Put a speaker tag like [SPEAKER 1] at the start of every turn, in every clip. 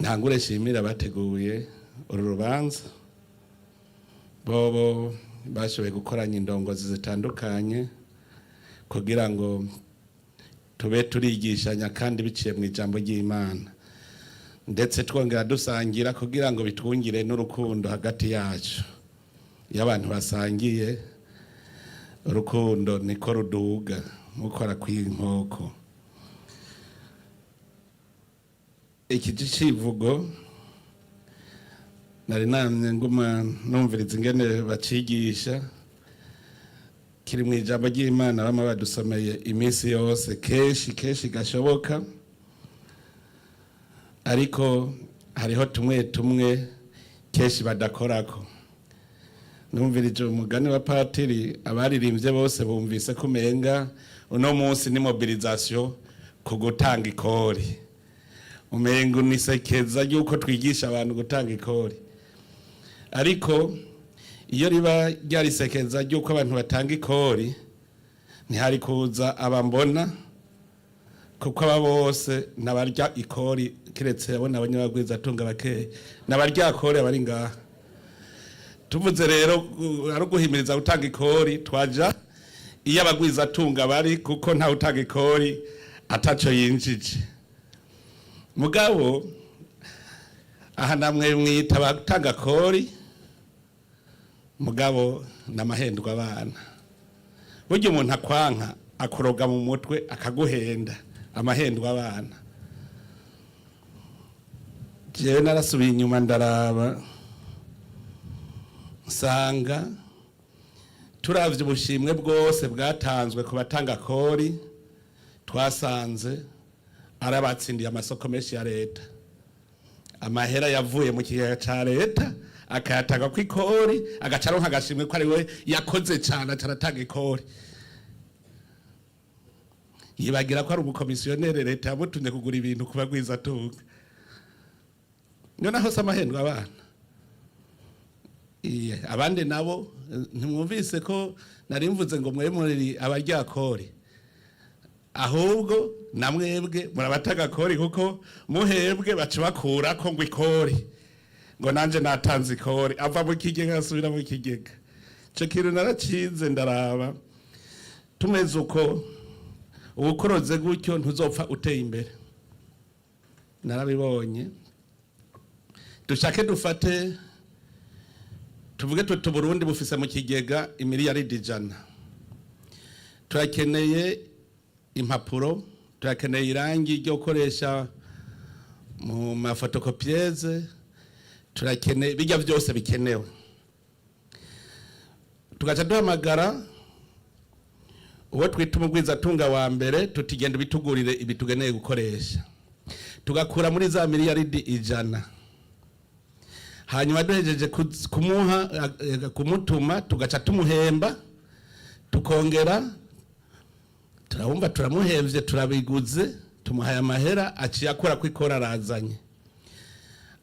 [SPEAKER 1] Ntangure nshimira abateguye uru rubanza. Bobo bashoboye gukoranya indongozi zitandukanye kugira ngo tube turigishanya, kandi biciye mu ijambo ry'Imana, ndetse twongera dusangira kugira ngo bitwungire n'urukundo hagati yacu. Iyo abantu basangiye, urukundo niko ruduga mukora kw'inkoko. Iki civugo nari namye nguma numviriza ingene bacigisha, kiri mu ijambo ry'Imana bama badusomeye iminsi yose, kenshi kenshi gashoboka, ariko hariho tumwe tumwe kenshi badakorako. Numvirije umugani wa patiri, abaririmbye bose bumvise ko umenga uno munsi ni mobilisation ku gutanga ikori, umenga unisekeza yuko twigisha abantu gutanga ikori. Ariko iyo riba ryarisekeza ry'uko abantu batanga ikori, ntihari kuza abambona, kuko aba bose nabarya ikori, kiretse abo n'abanyabagwizatunga bakeya, nabarya kori abari ngaha. Tuvuze rero ari uguhimiriza gutanga ikori, twaja iyo abagwizatunga bari, kuko ntawe utanga ikori ataco yinjije. Mugabo aha namwe mwita abatanga kori, mugabo n'amahendwa abana. Burya umuntu akwanka akuroga mu mutwe, akaguhenda amahendwa abana. Jewe narasubiye inyuma ndaraba, nsanga turavye ubushimwe bwose bwatanzwe ku batanga kori, twasanze ari abatsindiye amasoko menshi ya leta. Amahera yavuye mu kigega ca leta akayatanga ku ikori, agaca aronka agashimwe ko ari we yakoze cane, aca aratanga ikori, yibagira ko ari umukomisiyoneri leta yamutumye kugura ibintu ku bagwizatunga. Noneho se amahendwa abana? Iye, abandi nabo ntimwumvise ko nari mvuze ngo mwe muri abaryakori, ahubwo namwebwe murabatanga kori, kuko muhebwe baca bakurako ngo ikori, ngo nanje natanze ikori, ava mu kigega asubira mu kigega. Ico kintu naracize, ndaraba tumeze uko, uwukoroze gutyo ntuzopfa uteye imbere. Narabibonye. Dushake dufate tuvuge tuti Burundi bufise mu kigega imiliyaridi 100, turakeneye impapuro, turakeneye irangi ryo gukoresha mu ma photocopieuses, turakeneye bijya byose bikenewe. Tugaca duhamagara uwo twita umugwizatunga wa mbere, tutigenda bitugurire ibi tugeneye gukoresha, tugakura muri za miliyaridi 100. Hanyuma duhejeje kumuha, kumutuma, tugaca tumuhemba, tukongera turabumva turamuhemvye, turabiguze, tumuhaye amahera, aciye akora ko ikora, arazanye.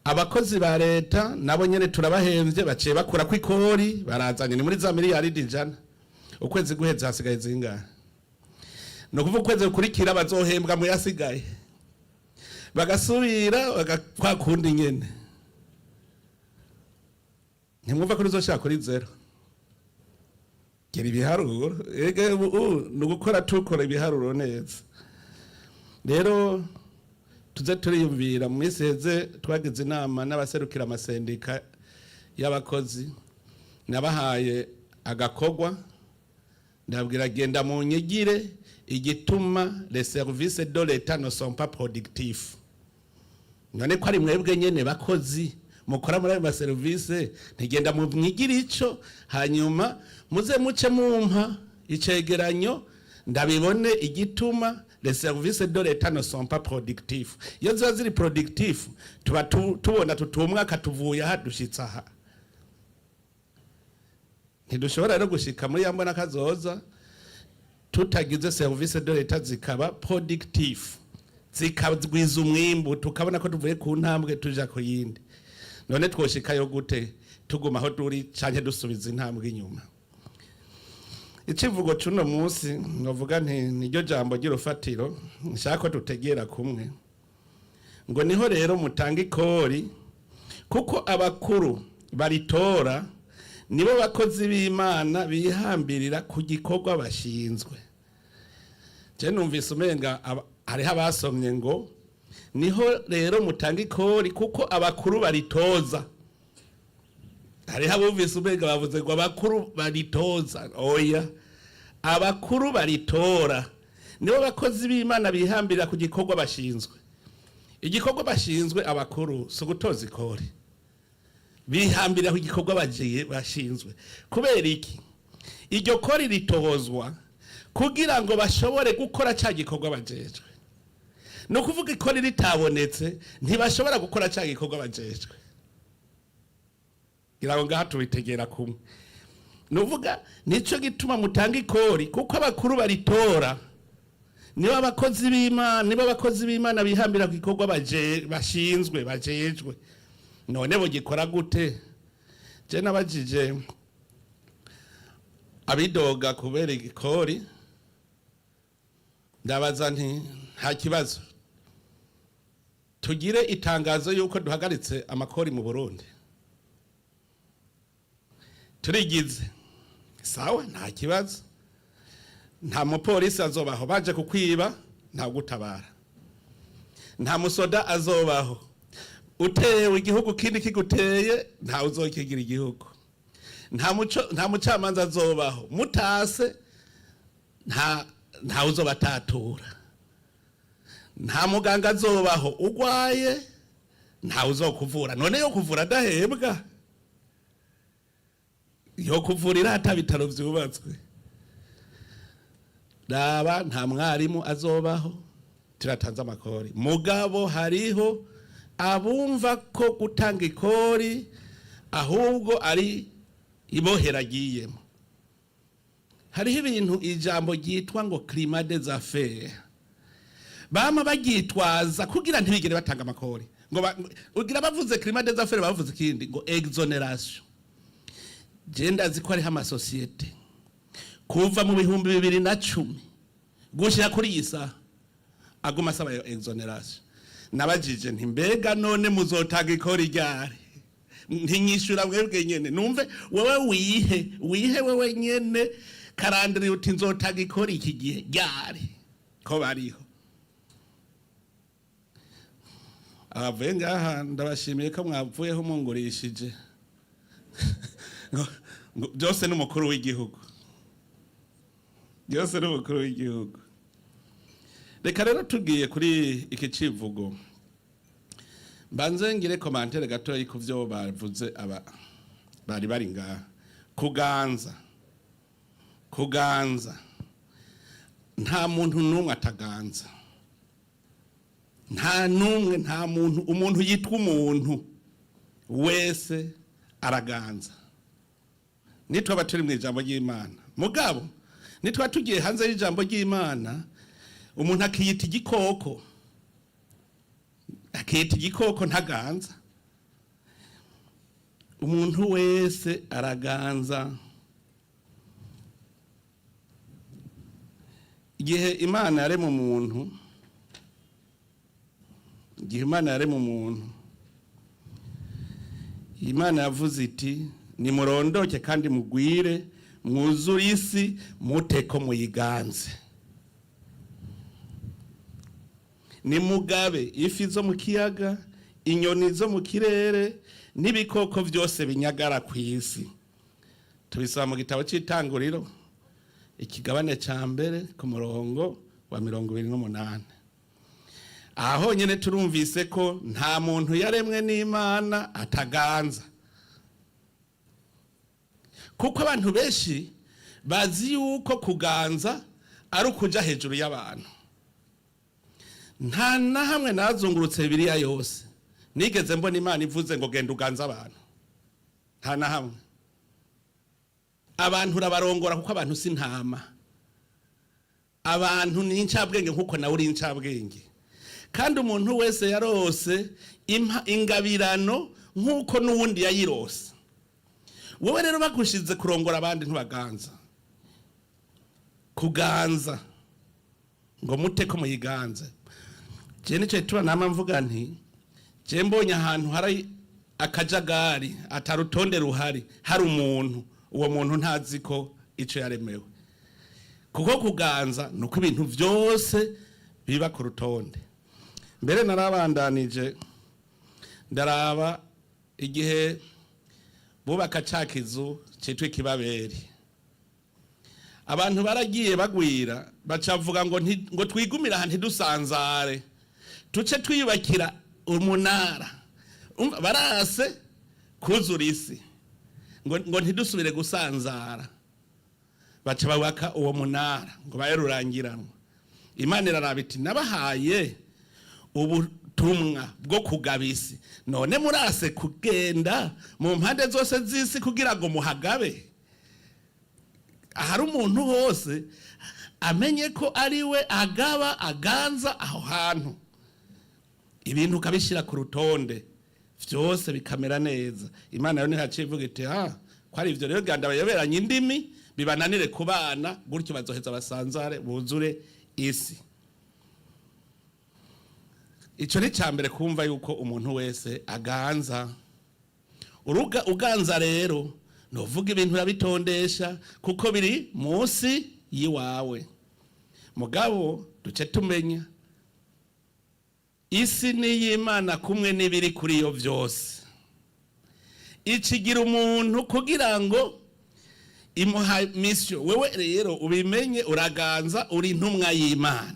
[SPEAKER 1] Abakozi ba leta nabo nyene turabahemvye, baciye bakura ko ikori, barazanye. Ni muri za miliyaridi 100. Ukwezi guheze hasigaye zingahe? Ni ukuvuga ukwezi gukurikira bazohembwa mu yasigaye, bagasubira kwa kundi nyene. Ntimwumva ko ruzoshaka kuri zéro? Gira ibiharuro. Ege ubu ni ugukora, tukora ibiharuro neza. Rero tuze turiyumvira. Mu minsi iheze twagize inama n'abaserukira amasendika y'abakozi, nabahaye agakogwa, ndabwira: "Genda mu nyigire igituma les services de l'État ne sont pas productifs." None ko ari mwebwe nyene bakozi mukora muri ayo maserivisi, ntigenda mu mwigire ico, hanyuma muze muce mumpa icegeranyo, ndabibone igituma les services de l'État ne sont pas productifs. Iyo ziba ziri productifs, tuba tubona tutumwaka tuvuye aha dushitse aha. Ntidushobora rero gushika muri ya mbona kazoza tutagize service de l'État zikaba productif, zikagwiza umwimbu, tukabona ko tuvuye ku ntambwe tuja ku yindi. None twoshikayo gute tuguma aho turi canke dusubiza intambwe inyuma? Icivugo c'uno munsi, novuga nti niryo jambo ry'urufatiro nshaka ko tutegera kumwe. Ngo niho rero mutanga ikori, kuko abakuru baritora nibo bakozi b'Imana bihambirira ku gikorwa bashinzwe. Je numvise umenga hariho abasomye ngo niho rero mutanga ikori kuko abakuru baritoza. Hariho abumvise umenga bavuze ngo abakuru baritoza. Oya, abakuru baritora nibo bakozi b'Imana bihambirira ku gikorwa bashinzwe. Igikorwa bashinzwe abakuru si ugutoza ikori, bihambirira ku gikorwa bagiye bashinzwe. Kubera iki? Iryo kori ritozwa kugira ngo bashobore gukora cya gikorwa bajejwe. Ni ukuvuga, ikori ritabonetse ntibashobora gukora cya gikorwa bajejwe. Ngira ngo ngaha tubitegera kumwe. Ni ukuvuga, nicyo gituma mutanga ikori, kuko abakuru baritora nibo abakozi b'Imana, nibo abakozi b'Imana bihambira ku gikorwa bashinzwe, bajejwe. None bugikora gute? Je nabajije abidoga kubera ikori, ndabaza nti: "Nta kibazo, tugire itangazo yuko duhagaritse amakori mu Burundi?" Turigize, sawa, nta kibazo. Nta mupolisi azobaho, baje kukwiba nta gutabara. Nta musoda azobaho, utewe igihugu kindi kiguteye ntawe uzokigira igihugu. Nta muco, nta mucamanza azobaho, mutase ntawe uzobatatura. Nta muganga azobaho, ugwaye ntawe uzokuvura. None yo kuvura adahembwa, yo kuvurira ata bitaro vyubatswe? Raba, nta mwarimu azobaho, turatanze amakori. Mugabo hariho abumva ko gutanga ikori ahubwo ari ibohera agiyemo. Hariho ibintu, ijambo ryitwa ngo climat des affaires, bama baryitwaza kugira ntibigere batanga amakori. Ngo ugira bavuze climat des affaires, bavuze ikindi ngo exonération. Je ndazi ko hariho amasosiyete kuva mu 2010 gushira kuri iyi saha aguma asaba iyo exonération. Nabajije nti: "Mbega none muzotanga ikori ryari?" Ntinyishura mwebwe nyene numve. Wewe wihe wewe nyene karandiri uti: "Nzotanga ikori iki gihe ryari?" Ko bariho abavuye ngaha, ndabashimiye ko mwavuyeho mungurishije. Ngo byose n'umukuru w'igihugu, byose n'umukuru w'igihugu. Reka rero tugiye kuri iki civugo, mbanze ngire commentaire gatoyi ku vyo bavuze aba bari bari ngaha. Kuganza, kuganza, nta muntu n'umwe ataganza, nta n'umwe, nta muntu. Umuntu yitwa umuntu wese araganza, nitwaba turi mu ijambo ry'Imana. Mugabo nitwaba tugiye hanze y'ijambo ry'Imana, umuntu akiyita igikoko, akiyita igikoko, ntaganza. Umuntu wese araganza. Igihe Imana yarema umuntu, igihe Imana yarema umuntu, Imana yavuze iti: "Nimurondoke kandi mugwire, mwuzure isi, muteko muyiganze. Nimugabe ifi zo mu kiyaga, inyoni zo mu kirere n'ibikoko byose binyagara ku isi." Tubisaba mu gitabo cy'Itanguriro, ikigabane cya mbere, ku murongo wa 28. Aha honyine turumvise ko nta muntu yaremwe n'Imana ataganza, kuko abantu benshi bazi yuko kuganza ari ukuja hejuru y'abantu. Nta na hamwe nazungurutse Bibiliya yose nigeze mbona Imana ivuze ngo genda uganze abantu. Nta na hamwe. Abantu urabarongora, kuko abantu si ntama, abantu ni incabwenge nkuko nawe uri incabwenge. Kandi umuntu wese yarose ingabirano nk'uko n'uwundi yayirose. Wowe rero bagushize kurongora abandi, ntibaganza. Kuganza ngo mute ko muyiganze, je nico gituma nama mvuga nti Je mbonye ahantu hari akajagari, atarutonde ruhari, hari umuntu, uwo muntu ntazi ko ico yaremewe. Kuko kuganza ni uko ibintu byose biba ku rutonde. Mbere narabandanije ndaraba igihe bubaka ca kizu citwa ikibaberi, abantu baragiye bagwira, bacavuga ngo ngo twigumire aha ntidusanzare, tuce twiyubakira umunara. Umva, barase kuzura isi ngo ntidusubire gusanzara, baca bubaka uwo munara ngo babe rurangiranwa. Imana iraraba iti: "Nabahaye ubutumwa bwo kugaba isi, none murase kugenda mu mpande zose z'isi kugira ngo muhagabe." Ahari umuntu hose amenye ko ari we agaba, aganza aho hantu, ibintu ukabishyira ku rutonde, byose bikamera neza. Imana yo ntihaciye ivuga iti: "Ha ko ari ibyo rero, ganda bayoberanye indimi, bibananire kubana gutyo, bazoheza basanzare buzure isi." Icyo ni cya mbere, kumva yuko umuntu wese aganza. Uruga uganza rero, nuvuga ibintu urabitondesha kuko biri munsi y'iwawe. Mugabo duce tumenya isi n'iy'Imana kumwe n'ibiri kuri yo byose. Ikigira umuntu kugira ngo imuha mission. Wewe rero ubimenye, uraganza, uri intumwa y'Imana.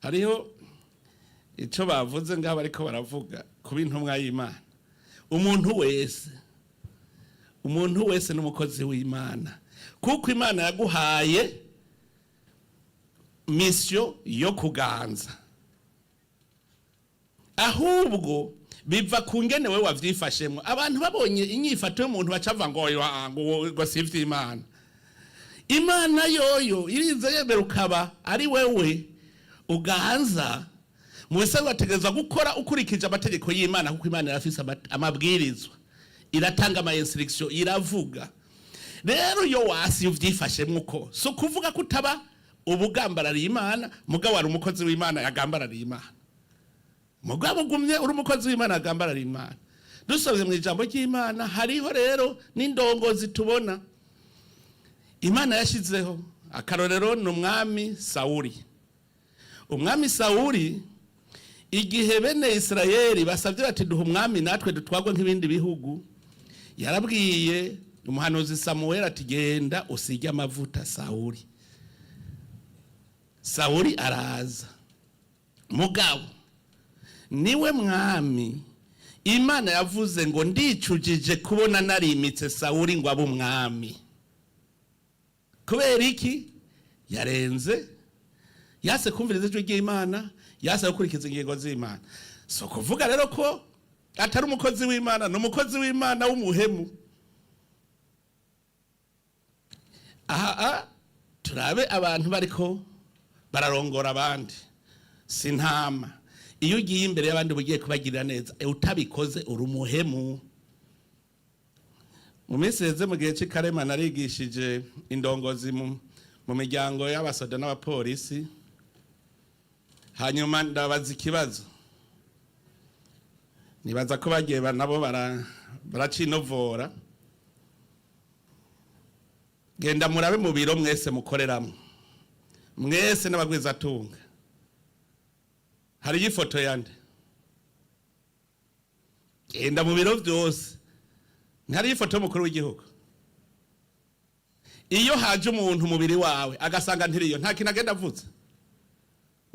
[SPEAKER 1] Hariho icyo bavuze ngaho, bariko baravuga kuba intumwa y'Imana. Umuntu wese, umuntu wese n'umukozi w'Imana, kuko Imana yaguhaye mission yo kuganza. Ahubwo biva ku ngene wewe wavyifashemwo. Abantu babonye inyifato y'umuntu bacavuga ngo ngo si ivy'Imana. Imana yoyo irinze yemera ukaba ari wewe uganza. Mu bisanzwe bategerezwa gukora ukurikije amategeko y'Imana, kuko Imana irafise amabwirizwa, iratanga ama instruction, iravuga. Rero iyo wasi uvyifashemwo uko, so kuvuga ko utaba ubugambarariye Imana, mugabo wari umukozi w'Imana yagambarariye Imana. Mugabo ugumye uri umukozi w'Imana yagambarariye Imana. Dusabye mu ijambo ry'Imana, hariho rero n'indongozi tubona Imana yashyizeho. Akarorero ni umwami Sawuri. Umwami Sawuri, igihe bene Isirayeli basabye bati: "Duha umwami natwe dutwagwe nk'ibindi bihugu", yarabwiye umuhanuzi Samuweli ati: "Genda usige amavuta Sawuri." Sawuri araza, mugabo niwe mwami. Imana yavuze ngo: "Ndicujije kubona narimitse Sawuri ngo abe umwami." Kubera iki? Yarenze, yase kumviriza ijwi ry'Imana, yase gukurikiza ingingo z'Imana. So kuvuga rero ko atari umukozi w'Imana, ni umukozi w'Imana w'umuhemu. Aha turabe abantu bariko bararongora abandi, si ntama. Iyo ugiye imbere y'abandi uba ugiye kubagirira neza, utabikoze uri umuhemu. Mu minsi iheze, mu gihe cy'ikarema, narigishije indongozi mu miryango y'abasoda n'abapolisi. Hanyuma ndabaza ikibazo, nibaza ko bagiye nabo baracinovora. Genda murabe mu biro mwese mukoreramo, mwese n'abagwizatunga, hariyo ifoto yande? Genda mu biro byose, ntihariyo ifoto y'umukuru w'igihugu? Iyo haje umuntu umubiri wawe agasanga ntiriyo, nta kintu agenda avuze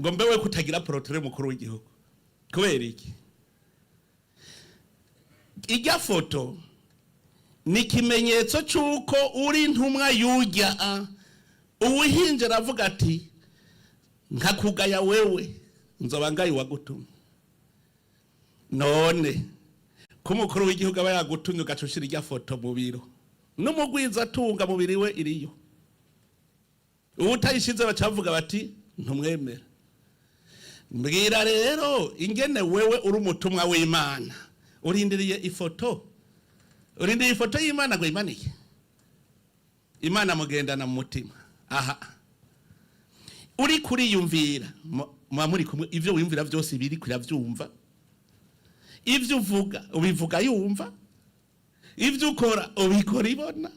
[SPEAKER 1] ngo: "Mbe we kutagira portrait y'umukuru w'igihugu kubera iki?" Ijya foto ni ikimenyetso cy'uko uri intumwa yujya. Uwuhinje aravuga ati: "Nkakugaya wewe, nzoba ngaye uwagutumye." None ko umukuru w'igihugu aba yagutumye, ugaca ushyira ijya foto mu biro, n'umugwiza atunga mubiri we iriyo, ubu utayishize bacavuga bati: "Ntumwemera." Mbwira rero ingene wewe uri umutumwa w'Imana, urindiriye ifoto, urindiriye ifoto y'Imana ngo imanike? Imana mugendana mu mutima. Aha uri kuriyumvira. Muba muri kumwe, ivyo wiyumvira vyose biri kuravyumva, ivyo uvuga ubivuga yumva, ivyo ukora ubikora ibona.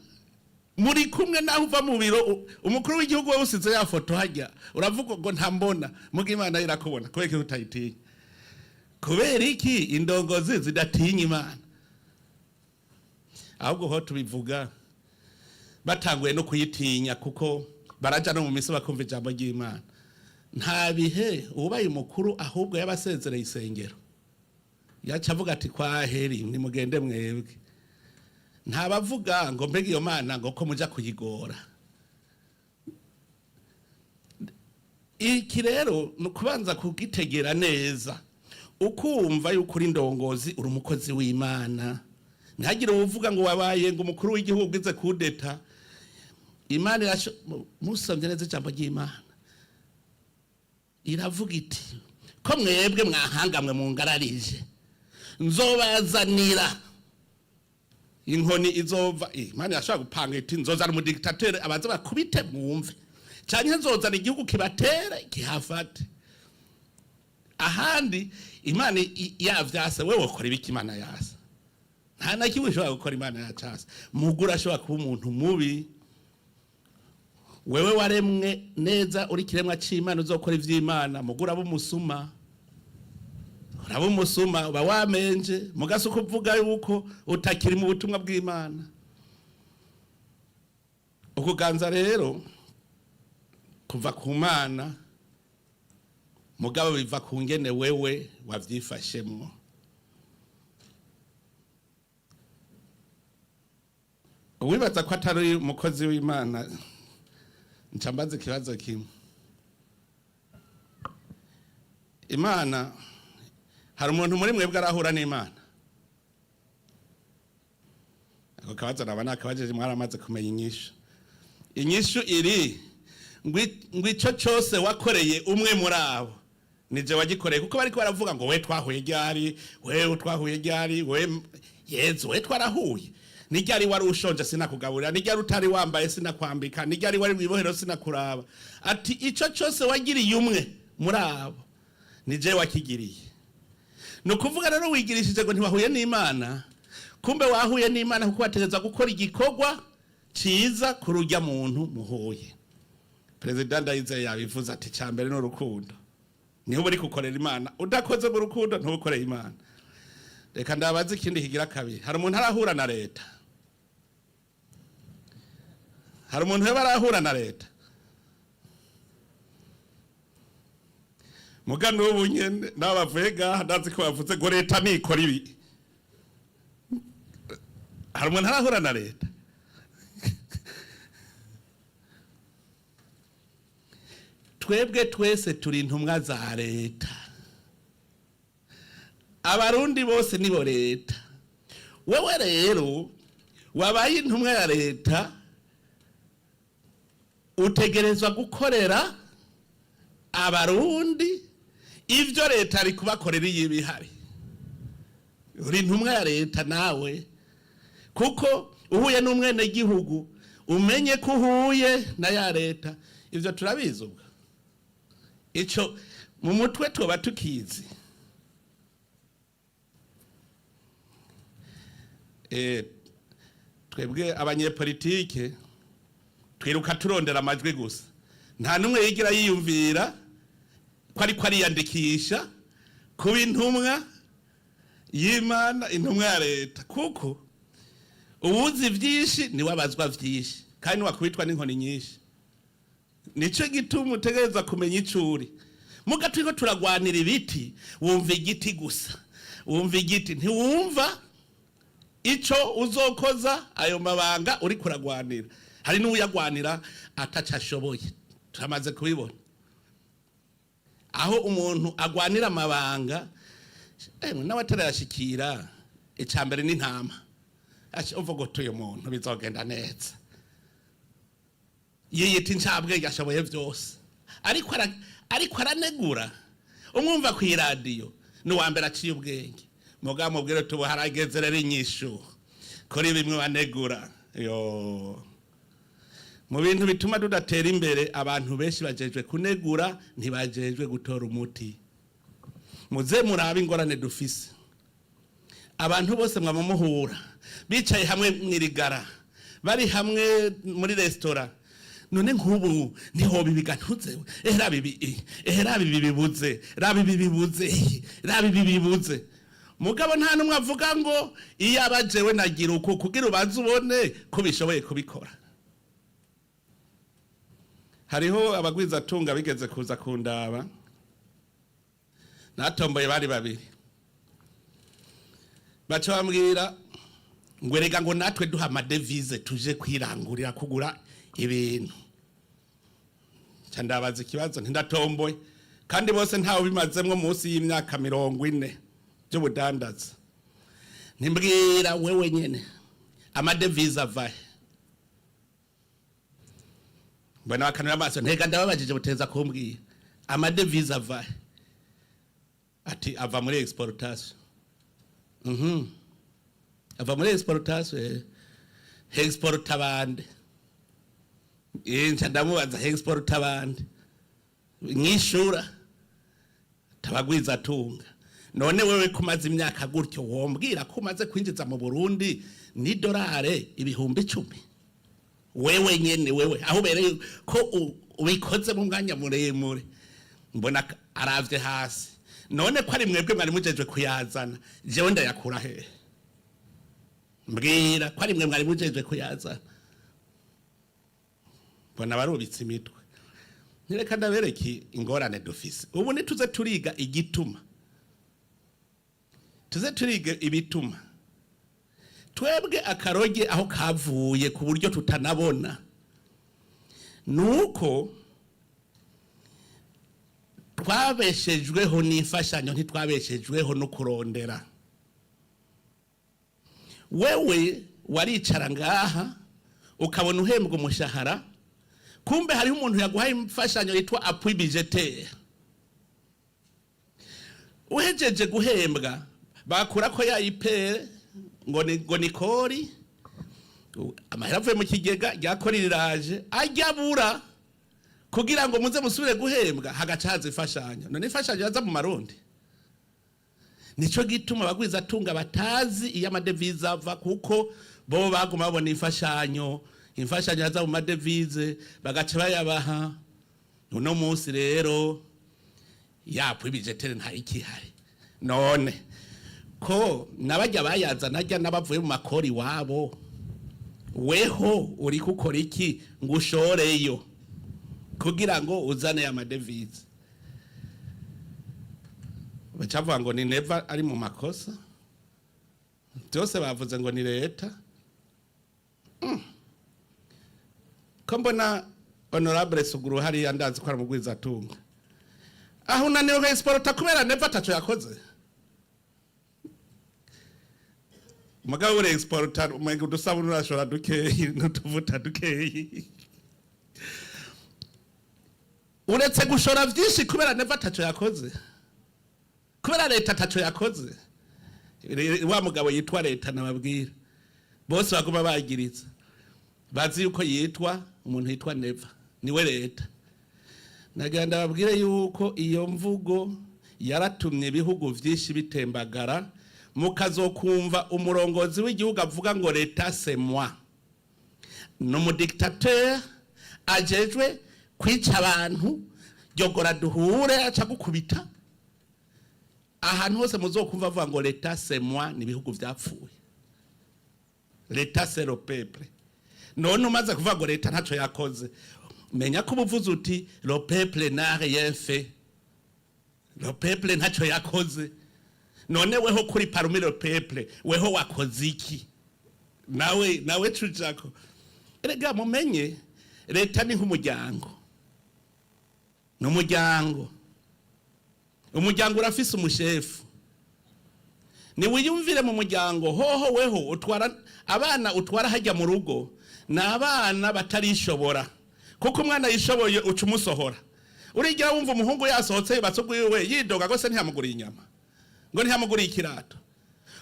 [SPEAKER 1] Muri kumwe naho uva mu biro, umukuru w'igihugu we usize ya foto hajya, uravuga ngo ntambona, muga Imana irakubona. Kubera iki utayitinya? Kubera iki indongozi zidatinya Imana? Ahubwo ho tubivuga batanguye no kuyitinya, kuko baraja no mu misi bakumva ijambo ry'Imana. Nta bihe ubaye umukuru ahubwo yabasezereye isengero, yaca avuga ati: "Kwaheri, nimugende mwebwe." Ntabavuga ngo: "Mbega iyo Mana ngo ko muja kuyigora?" Iki rero ni ukubanza kugitegera neza, ukumva yuko uri indongozi, uri umukozi w'Imana. Ntihagire uwuvuga ngo wabaye ngo umukuru w'igihugu ugize kudeta. Imana musomye neza ijambo ry'Imana, iravuga iti: "Ko mwebwe mwahangamwe mungararije, nzobazanira inkoni izova." Imana yashobora gupanga iti: "Nzozana umudiktateur abaza bakubite mwumve, canke nzozana igihugu kibatere kihafate." Ahandi Imana yavyase, wewe wokora ibiki Imana yasa? Nta na kimwe ushobora gukora Imana yacase. Mugura ashobora kuba umuntu mubi. Wewe waremwe neza, uri kiremwa c'Imana, uzokora ivy'Imana. Mugura aba umusuma, uraba umusuma, uba wamenje mugasa ukuvuga yuko utakiri mu butumwa bw'Imana. Ukuganza rero kuva ku Mana, mugabo biva ku ngene wewe wavyifashemwo. Uwibaza ko atari umukozi w'Imana, nca mbaza ikibazo kimwe. Imana, hari umuntu muri mwebwe arahura n'Imana? Ako kabazo naba nakabajije mwaramaze kumenya inyishu. Inyishu iri ngo ico cose wakoreye umwe muri abo, nije wagikoreye. Kuko bariko baravuga ngo: "We twahuye ryari? We twahuye ryari? We Yezu, we twarahuye ni ryari? Wari ushonje sinakugaburira? Ni ryari utari wambaye sinakwambika? Ni ryari wari mwibohero sinakuraba?" Ati: "Ico cose wagiriye umwe muri abo, nije wakigiriye." Ni ukuvuga rero wigirishije ngo ntiwahuye n'Imana, kumbe wahuye n'Imana, kuko wategerezwa gukora igikorwa ciza kuri urya muntu muhuye. Perezida Ndayizeye yabivuze ati: "Cya mbere ni urukundo, niho uri gukorera Imana. Udakoze mu rukundo, ntubukoreye Imana." Reka ndabaze ikindi kigira kabiri: hari umuntu arahura na leta? Hari umuntu yaba arahura na leta? Muga n'ubu nyene nabo bavuye ngaha, ndazi ko bavuze ngo leta nikora ibi. Hari umuntu arahura na leta? Twebwe twese turi intumwa za leta. Abarundi bose nibo leta. Wewe rero wabaye intumwa ya leta, utegerezwa gukorera abarundi ivyo leta ari kubakorera iyo ibihari. Uri intumwa ya leta nawe, kuko uhuye n'umwenegihugu, umenye ko uhuye na ya leta. Ivyo turabizi ubwo, ico mu mutwe tuba tukizi. Twebwe abanyepolitike twiruka turondera amajwi gusa. Nta n'umwe yigira yiyumvira ko ariko ariyandikisha kuba intumwa y'Imana, intumwa ya leta, kuko uwuzi vyinshi niwe abazwa vyinshi kandi niwakubitwa n'inkoni nyinshi. Nico gituma utegereza kumenya ico uri. Muga turiko turagwanira ibiti, wumva igiti gusa, wumva igiti, ntiwumva ico uzokoza ayo mabanga uri kuragwanira. Hari n'uwuyagwanira ataco ashoboye, turamaze kubibona aho umuntu agwanira amabanga nawe atarayashikira. Ica mbere n'intama, uvuga uti: "Uyu muntu bizogenda neza." Yiyita incabwenge, ashoboye vyose, ariko aranegura. Umwumva kw'iradiyo ni uwa mbere aciye ubwenge. Mugabo mubwire tubu harageze rero inyishu kuri bimwe banegura yo. Mu bintu bituma tudatera imbere, abantu benshi bajejwe kunegura, ntibajejwe gutora umuti. Muze murabe ingorane dufise. Abantu bose mwama muhura bicaye hamwe mwirigara, bari hamwe muri resitora: "None nk'ubu ntihoba ibigantuze? Raba ibi, raba ibi bibuze, raba ibi bibuze, raba ibi bibuze." Mugabo nta n'umwe avuga ngo: "Iyo aba jewe nagira uku," kugira ubanze ubone ko bishoboye kubikora. Hariho abagwizatunga bigeze kuza kundaba, natomboye, bari babiri. Baca bambwira ngo: "Erega," ngo, "natwe duha amadevize tuje kwirangurira, kugura ibintu." Nca ndabaza ikibazo, ntindatomboye, kandi bose ntawe bimazemwo munsi y'imyaka 40 by'ubudandaza. Ntimbwira wewe nyene, amadevize avahe? Mbona bakanura amaso. Ntega ndababajije, buteza kumbwira amadevize avahe? Ati: "Ava muri exportation." Ava muri exportation. Exporta bande? Nca ndamubaza: "Exporta bande?" Mwishura tabagwiza tunga. None wewe kumaze imyaka gutyo, wombwira ko umaze kwinjiza mu Burundi ni dolare 10,000? Wewe nyene, wewe aho ubereye ko ubikoze mu mwanya muremure. Mbona aravye hasi. None ko ari mwebwe mwari mujejwe kuyazana, jewe ndayakura hehe? Mbwira, ko ari mwe mwari mujejwe kuyazana. Mbona barubitse imitwe. Ntireka ndabereke ingorane dufise ubu. Nituze turiga igituma, tuze turiga ibituma twebwe akaroge aho kavuye, ku buryo tutanabona nuko twabeshejweho n'imfashanyo, ntitwabeshejweho no kurondera. Wewe waricara ngaha ukabona uhembwa umushahara, kumbe hariho umuntu yaguhaye imfashanyo yitwa appui budgétaire. Uhejeje guhembwa, bakura ko ya IPR, ngo ni kori, amahera avuye mu kigega rya kori riraje ajya abura kugira ngo muze musubire guhembwa, hagaca haza imfashanyo. None imfashanyo yaza mu marundi? Nico gituma abagwizatunga batazi iyo amadevize ava, kuko bo baguma babona imfashanyo, imfashanyo yaza mu madevize, bagaca bayabaha. Uno munsi rero l'appui budgétaire nta ikihari. None ko nabajya bayazana ajya n'abavuye mu makori wabo, weho uri gukora iki ngo ushoreyo kugira ngo uzane amadevize? Bacavuga ngo ni Neva ari mu makosa byose, bavuze ngo ni leta. Ko mbona honorable Suguru hariya, ndazi ko ari umugwizatunga, aho unaniwe exporta kubera Neva ataco yakoze. Mugabo uri exporta umenga udusabuni urashora dukeyi n'utuvuta dukeyi. Uretse gushora vyinshi kubera Neva ataco yakoze, kubera leta ataco yakoze. Wa mugabo yitwa leta nababwira, bose baguma bagiritse, bazi yuko yitwa umuntu yitwa Neva, niwe leta. Nagira ndababwire yuko iyo mvugo yaratumye ibihugu vyinshi bitembagara. Mukazokumva umurongozi w'igihugu avuga ngo "L'État c'est moi", ni umudictateur ajejwe kwica abantu. Ryogora duhure, aca gukubita ahantu hose. Muzokumva avuga ngo "L'État c'est moi", ni ibihugu vyapfuye. L'État c'est le peuple. None umaze kuvuga ngo leta ntaco yakoze, menya ko ubuvuze uti "Le peuple n'a rien fait", le peuple ntaco yakoze. None weho kuri parmi le peuple, weho wakoze iki? Nawe cujako. Erega mumenye, leta ni nk'umuryango, ni umuryango. Umuryango urafise umushefu. Niwiyumvire mu muryango hoho, weho utwara abana, utwara hajya mu rugo, ni abana batarishobora, kuko umwana yishoboye uca umusohora. Urigira wumva umuhungu yasohotse yubatse ugwiwe yidoga rwose ntiyamuguriye inyama, ngo ntiyamuguriye ikirato?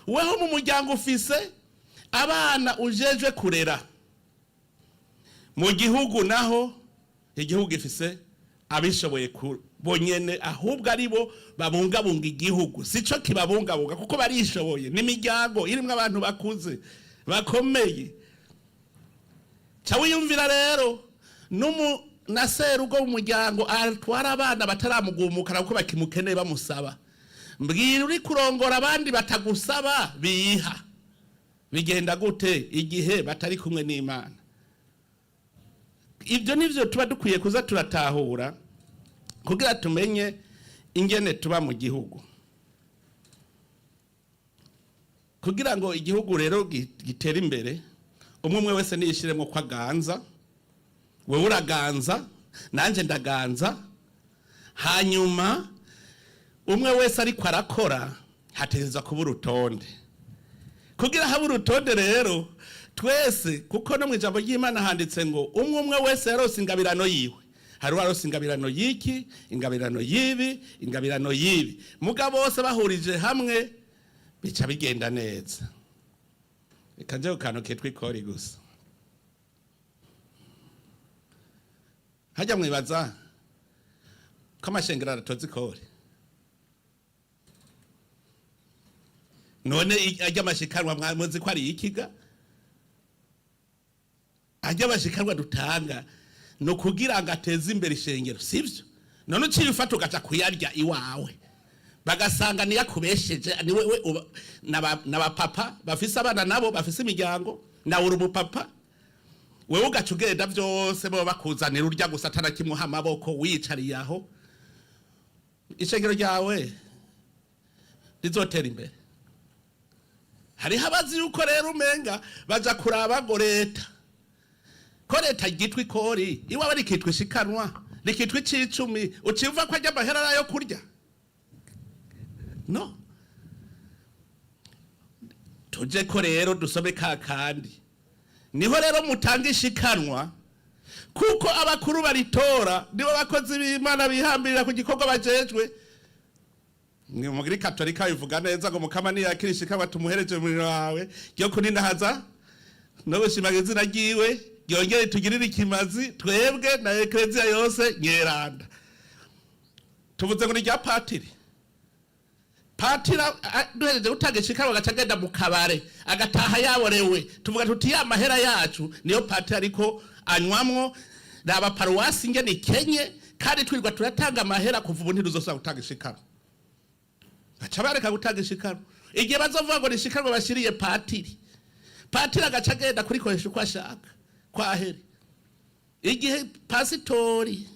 [SPEAKER 1] Weho mu muryango ufise abana ujejwe kurera. Mu gihugu naho, igihugu gifise abishoboye bonyene, ahubwo ari bo babungabunga igihugu. Sico kibabungabunga, kuko barishoboye, n'imiryango irimwo abantu bakuze bakomeye. Ca wiyumvira rero numu na serugo mu muryango atwara abana bataramugumukana kuko bakimukeneye, bamusaba. Mbwira, uri kurongora abandi batagusaba, biha bigenda gute igihe batari kumwe n'Imana? Ibyo nivyo tuba dukwiye kuza turatahura kugira tumenye ingene tuba mu gihugu. Kugira ngo igihugu rero gitere imbere, umwe umwe wese niyishiremo ko aganza. Wewe uraganza, nanjye ndaganza. Hanyuma umwe wese ariko arakora, hategerezwa kuba urutonde. Kugira habe urutonde rero twese, kuko no mu ijambo ry'Imana handitse ngo umwe umwe wese yarose ingabirano yiwe. Hari uwarose ingabirano y'iki, ingabirano y'ibi, ingabirano y'ibi, mugabo bose bahurije hamwe bica bigenda neza. Reka nje ku kantu kitwa ikori gusa. Hajya mwibaza ko amashengero aratoza ikori? None ajya amashikanwa muzi ko ari ikiga? Ajya amashikanwa dutanga ni ukugira ngo ateze imbere ishengero, sivyo? None uciye ufata ugaca kuyarya iwawe, bagasanga niyo akubesheje. Ni wewe n'abapapa bafise abana, nabo bafise imiryango, nawe uri umupapa. Wewe ugaca ugenda byose bo bakuzanira, urya gusa atanakimuha amaboko, wiyicariye aho. Ishengero ryawe rizotera imbere? Hariho abazi yuko rero umenga baja kuraba ngo leta, ko leta ryitwa ikori iwawe rikitwa ishikanwa, rikitwa icicumi, uciva ko ajya amahera ayo kurya. No tuje ko rero dusome ka kandi niho rero mutanga ishikanwa, kuko abakuru baritora nibo bakozi b'Imana bihambirira ku gikorwa bajejwe. Ni muri Katolika bivuga neza ngo Mukama niyakira ishikanwa tumuhereje umuriro wawe ryo kuninahaza no gushimaga izina ryiwe, ryongere tugirire ikimazi twebwe na ekleziya yose nyeranda. Tuvuze ngo ni rya patiri. Patiri duhejeje gutanga ishikanwa agaca agenda mu kabare, agataha yaborewe, tuvuga tuti ya mahera yacu niyo patiri ariko anywamwo. Raba paruwasi ingene ikenye kandi twirirwa turatanga amahera. Kuva ubu ntituzosubira gutanga ishikanwa. Baca bareka gutanga ishikanwa. Igihe bazovuga ngo ni ishikanwa bashiriye patiri, patiri agaca agenda kurikoresha uko ashaka kwahere. Igihe pasitori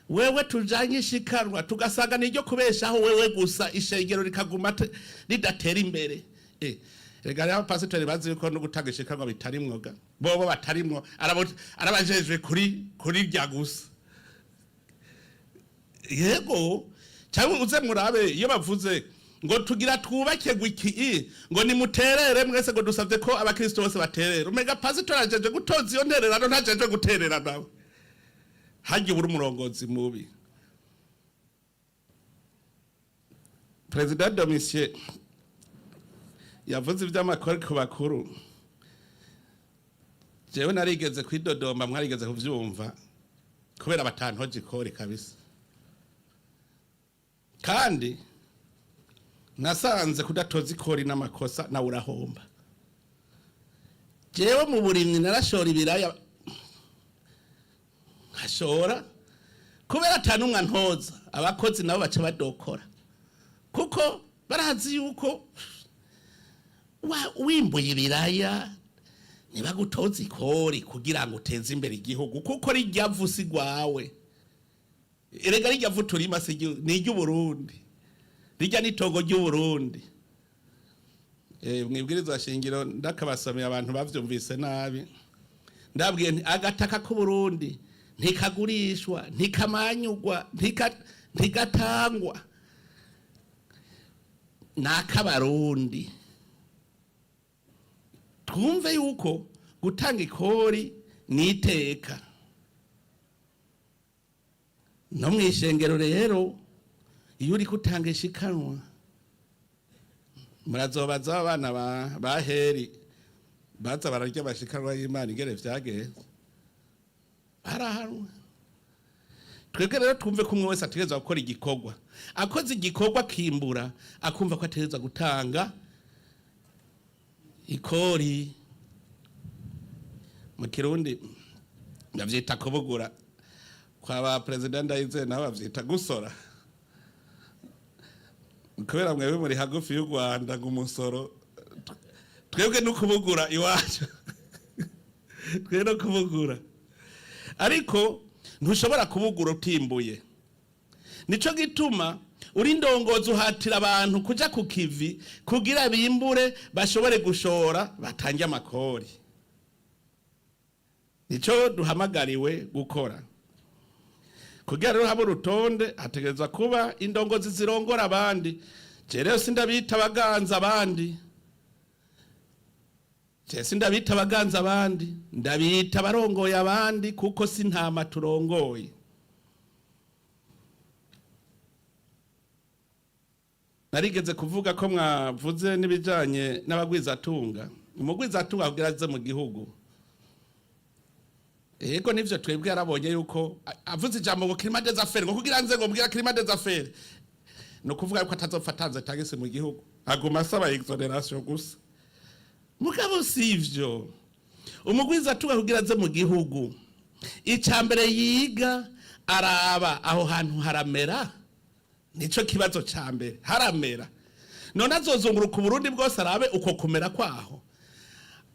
[SPEAKER 1] wewe tujanye ishikanwa tugasanga niryo kubeshaho wewe gusa, ishengero rikaguma ridatera imbere. Rega rero abapasitori bazi yuko no gutanga ishikanwa bitarimwo ga bobo batarimwo, arabajejwe kuri rya gusa. Yego, cyangwa uze murabe iyo bavuze ngo tugira twubake gwiki, ngo nimuterere mwese, ngo dusabye ko abakristo bose baterera, umega pasitori ajeje gutoza iyo ntererano, ntajeje guterera nawe. Harya ubura umurongozi mubi. Perezida Domitien yavuze iby'amakori ku bakuru. Jewe narigeze kwidodomba, mwarigeze kuvyumva, kubera batantoje ikori kabisa. Kandi nasanze kudatoza ikori n'amakosa, nawe urahomba. Jewe mu burimyi narashora ibiraya, nkashora kubera atanumwe antoza. Abakozi nabo baca badokora, kuko barazi yuko wimbuye ibiraya ntibagutoza ikori kugira ngo uteze imbere igihugu, kuko rijya vu si rwawe. Erega rijya vu turima si ni iry'Uburundi, rijya n'itongo ry'Uburundi. Mwibwirizwa shingiro ndakabasomeye, abantu bavyumvise nabi. Ndabwiye nti agataka k'Uburundi ntikagurishwa, ntikamanyugwa, ntigatangwa, ni ak'Abarundi. Twumve yuko gutanga ikori ni iteka. No mu ishengero rero, iyo uriko utanga ishikanwa, murazobaza abana ba Heri baza bararya amashikanwa y'Imana ingene vyagenze. Barahanwe. Twebwe rero twumve ko umwe wese ategerezwa gukora igikorwa, akoze igikorwa akimbura, akumva ko ategerezwa gutanga ikori. Mu Kirundi bavyita kubugura, kwa ba Perezida Ndayizeye nabo bavyita gusora, kubera mwebwe muri hagufi y'u Rwanda ngo umusoro. Twebwe no kubugura iwacu, twe no kubugura, ariko ntushobora kubugura utimbuye. Nico gituma uri ndongozi uhatira abantu kuja ku kivi kugira bimbure, bashobore gushora, batange amakori. Nico duhamagariwe gukora. Kugira rero habe urutonde, hategerezwa kuba indongozi zirongora abandi. Je rero sindabita abaganza abandi, je sindabita abaganza abandi, ndabita abarongoye abandi, kuko si ntama turongoye. Narigeze kuvuga ko mwavuze n'ibijanye n'abagwizatunga. Umugwizatunga kugira aze mu gihugu, yego nivyo, twebwe yarabonye yuko avuze ijambo ngo climat des affaires, ngo kugira nze ngo mbwira climat des affaires, no kuvuga yuko atazopfa atanze tagisi mu gihugu, aguma asaba exonération gusa. Mugabo sivyo. Umugwizatunga kugira aze mu gihugu, ica mbere yiga, araba aho hantu haramera. Nico kibazo ca mbere, haramera? None azozunguruka Uburundi bwose arabe uko kumera kwaho?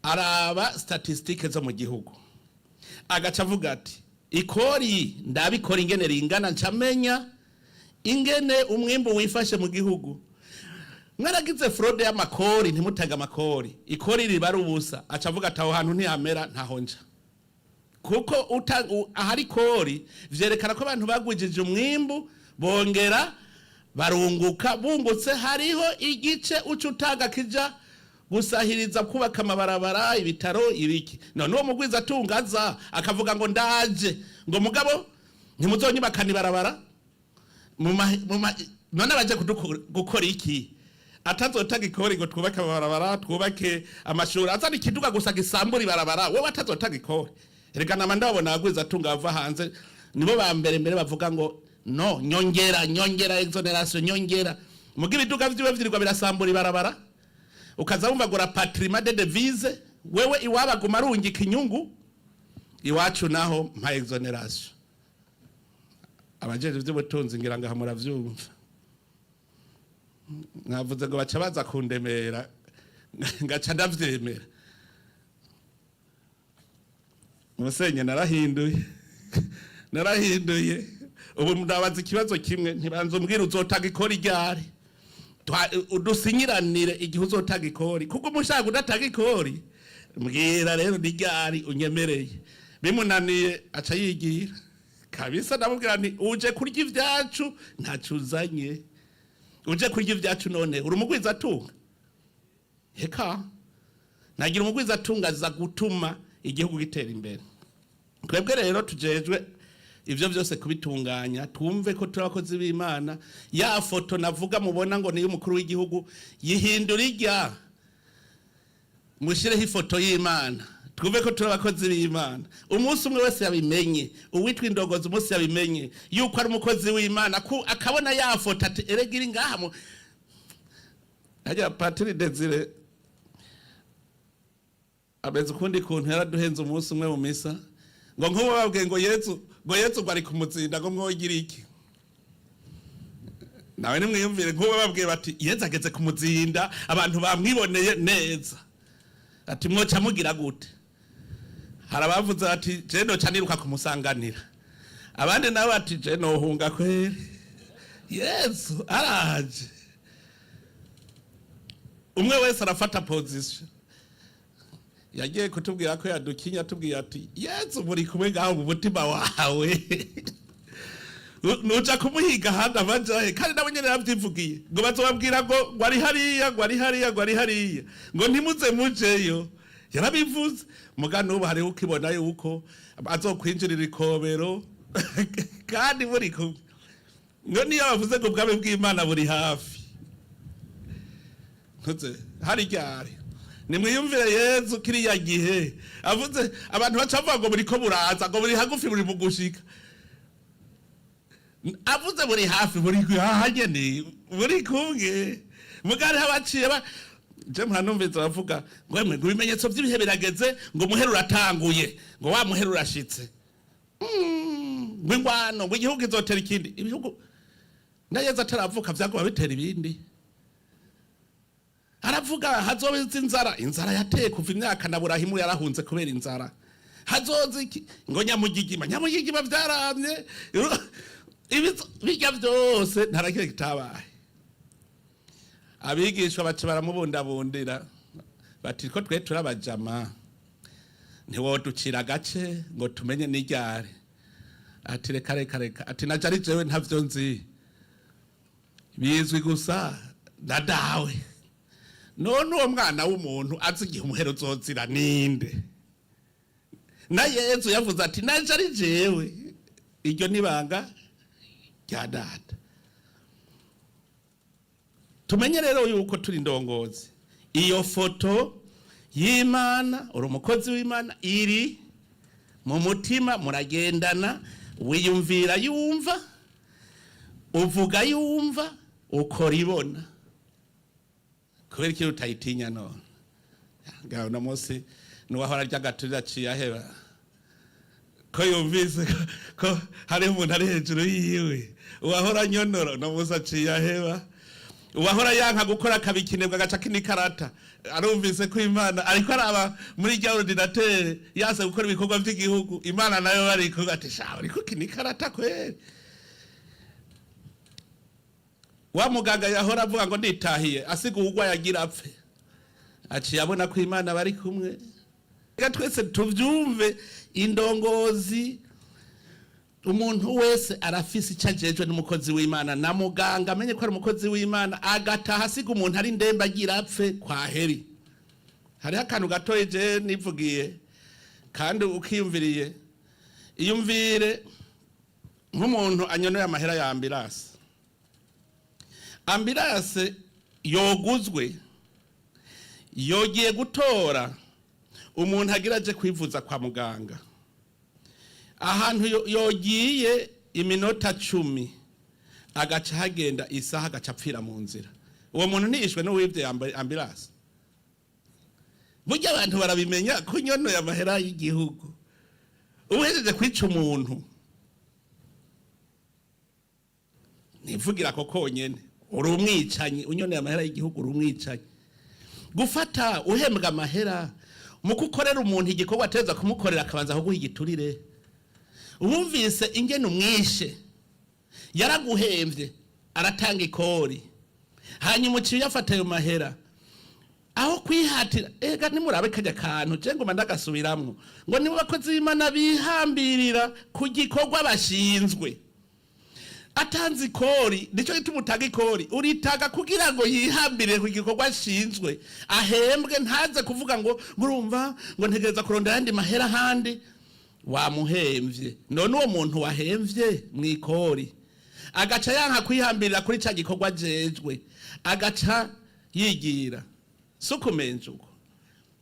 [SPEAKER 1] Araba statistiques zo mu gihugu, agaca avuga ati: "Ikori ndabikora ingene ringana, ncamenya ingene umwimbu wifashe mu gihugu." Mwaragize fraude y'amakori, ntimutage amakori, ikori riba ari ubusa. Aca avuga ati: "Aho hantu ntihamera, ntaho nja." Kuko ahari kori vyerekana ko abantu bagwijije umwimbu, bongera barunguka. Bungutse, hariho igice uca utanga kija gusahiriza kubaka amabarabara, ibitaro, ibiki. None uwo mugwiza atunga aza akavuga ngo: "Ndaje," ngo mugabo ntimuzonyubakana ibarabara, none abaje gukora iki atazotanga ikori ngo twubake amabarabara, twubake amashuri? Azana ikiduga gusa gisambura ibarabara, wowe atazotanga ikori. Reka nama ndabona abagwiza atunga bava hanze nibo ba mbere mbere bavuga ngo: "No, nyongera, nyongera exonération, nyongera." Muga ibiduga vyiwe vyirirwa birasambura ibarabara, ukaza wumva ngo rapatriement de devise. Wewe iwabo aguma arungika inyungu, iwacu naho mpa exonération. Abajeje ivy'ubutunzi ngira ngo aha muravyumva. Mwavuze ngo baca baza kundemera, ngaca ndavyemera. Musenye, narahinduye, narahinduye. Ubu ndabaza ikibazo kimwe: ntibanza umbwira uzotanga ikori ryari, udusinyiranire igihe uzotanga ikori, kuko umushaka udatanga ikori. Mbwira rero ni ryari unyemereye. Bimunaniye aca yigira kabisa. Ndamubwira nti: "Uje kurya ibyacu, ntaco uzanye, uje kurya ibyacu. None uri umugwizatunga?" Heka nagira umugwizatunga aza gutuma igihugu gitera imbere. Twebwe rero tujejwe ivyo vyose kubitunganya. Twumve ko turi abakozi b'Imana. Ya foto navuga mubona ngo niyo umukuru w'igihugu, yihindura irya, mushireho ifoto y'Imana. Twumve ko turi abakozi b'Imana. Umunsi umwe wese yabimenye, uwitwa indongozi, umunsi yabimenye yuko ari umukozi w'Imana, akabona ya foto ati: "Erega iri ngaha mu hajya." Patiri Desire ameze ukundi kuntu, yaraduhenze umunsi umwe mu misa ngo nk'ubu babwiye ngo Yezu, ngo Yezu ngo ari kumuzinda, ngo mwogira iki? Nawe nimwiyumvire, nk'ubu babwiye bati: "Yezu ageze kumuzinda, abantu bamwiboneye neza," ati: "Mwoca mugira gute?" Hari abavuze bati: "Je noca niruka kumusanganira." Abandi nabo bati: "Je nohunga kweri, Yezu araje." Umwe wese arafata position. Yagiye kutubwira ko yadukinya, atubwiye ati: "Yezu muri kumwe ngaho mu mutima wawe, nuja kumuhiga ahandi amajahe." Kandi nabo nyene yavyivugiye ngo bazobabwira ngo ari hariya, ngo ari hariya, ngo ari hariya, ngo ntimuze mujeyo. Yarabivuze. Muga n'ubu hariho ukibona yuko azokwinjirira ikobero kandi muri kumwe. Ngo niyo bavuze ngo ubwami bw'Imana buri hafi, ntuze hari ryari. Nimwiyumvire Yezu kiriya gihe avuze, abantu baca bavuga ngo buriko buraza, ngo buri hagufi, buri mu gushika. Avuze buri hafi, buri hahanyene, buri kumwe. Mugari habaciye ba je muranumvise bavuga ngo emwe, ngo ibimenyetso by'ibihe birageze, ngo muhero uratanguye, ngo wa muhero urashitse, ngo ingwano, ngo igihugu izotera ikindi. Ibihugu na Yezu ataravuka vyaguma bitera ibindi. Aravuga hazoba inzara, inzara yateye kuva imyaka na Burahimu yarahunze kubera inzara. Hazoza iki, ngo nyamugigima, nyamugigima vyaramye. Bijya byose ntarakire kitabaye. Abigishwa baca baramubundabundira bati: "Ko twe turabajama, ntiwoducira agace ngo tumenye n'iryari?" Ati: "Reka, reka, reka." Ati: "Naje ari jewe ntavyo nzi, bizwi gusa na Dawe. None uwo mwana w'umuntu azi igihe umuhero uzozira ninde?" Na Yezu yavuze ati: "Naje ari jewe, iryo nibanga rya Data." Tumenye rero yuko turi indongozi. Iyo foto y'Imana, uri umukozi w'Imana, iri mu mutima, muragendana. Wiyumvira yumva, uvuga yumva, ukora ibona. Kubera iki utayitinya? None ngaho uno munsi nuwahora arya agaturira aciye aheba ko yumvise ko hariho umuntu ari hejuru yiwe. Uwahora anyonora uno munsi aciye aheba. Uwahora yanka gukora akabikinebwa agaca kinikarata, arumvise ko Imana ariko araba muri rya ordinateur, yase gukora ibikorwa by'igihugu, Imana nayo bariko ati: "Sha, uriko kinikarata kweri." Wa muganga yahora avuga ngo nditahiye, asiga uwugwaye agira apfe, aciye abona ko Imana bari kumwe. Reka twese tuvyumve, indongozi, umuntu wese arafise icyo ajejwe n'umukozi w'Imana. Na muganga amenye ko ari umukozi w'Imana, agataha asiga umuntu ari ndembe agira apfe kwa heri. Hariho akantu gatoye je nivugiye kandi ukiyumviriye. Iyumvire nk'umuntu anyonoye amahera ya ambulance. Ambulance yoguzwe, yogiye gutora umuntu agira aje kwivuza kwa muganga. Ahantu yogiye iminota 10, agaca hagenda isaha, agaca apfira mu nzira. Uwo muntu ntiyishwe n'uwibye ambulance? Burya abantu barabimenya ko nyonoye amahera y'igihugu, uhejeje kwica umuntu. Nivugira ko konyene uri umwicanyi. Unyoneye amahera y'igihugu, uri umwicanyi. Gufata uhembwa amahera mu kukorera umuntu igikorwa ateza kumukorera, akabanza kuguha igiturire, wumvise ingene umwishe. Yaraguhemvye, aratanga ikori, hanyuma uciye uyafata ayo mahera aho kwihatira. Ega nimurabe kajya kantu je ngoma ndagasubiramwo, ngo nibo bakozi b'Imana bihambirira ku gikorwa bashinzwe. Atanze ikori, nicyo gituma utanga ikori, uritaga kugira ngo yihambire ku gikorwa ashinzwe, ahembwe, ntaze kuvuga ngo murumva ngo ntegereza kurondera ayandi mahera ahandi. Wamuhemvye. None uwo muntu wahemvye mu ikori agaca yanka kwihambirira kuri ca gikorwa ajejwe, agaca yigira, si ukumenja uko?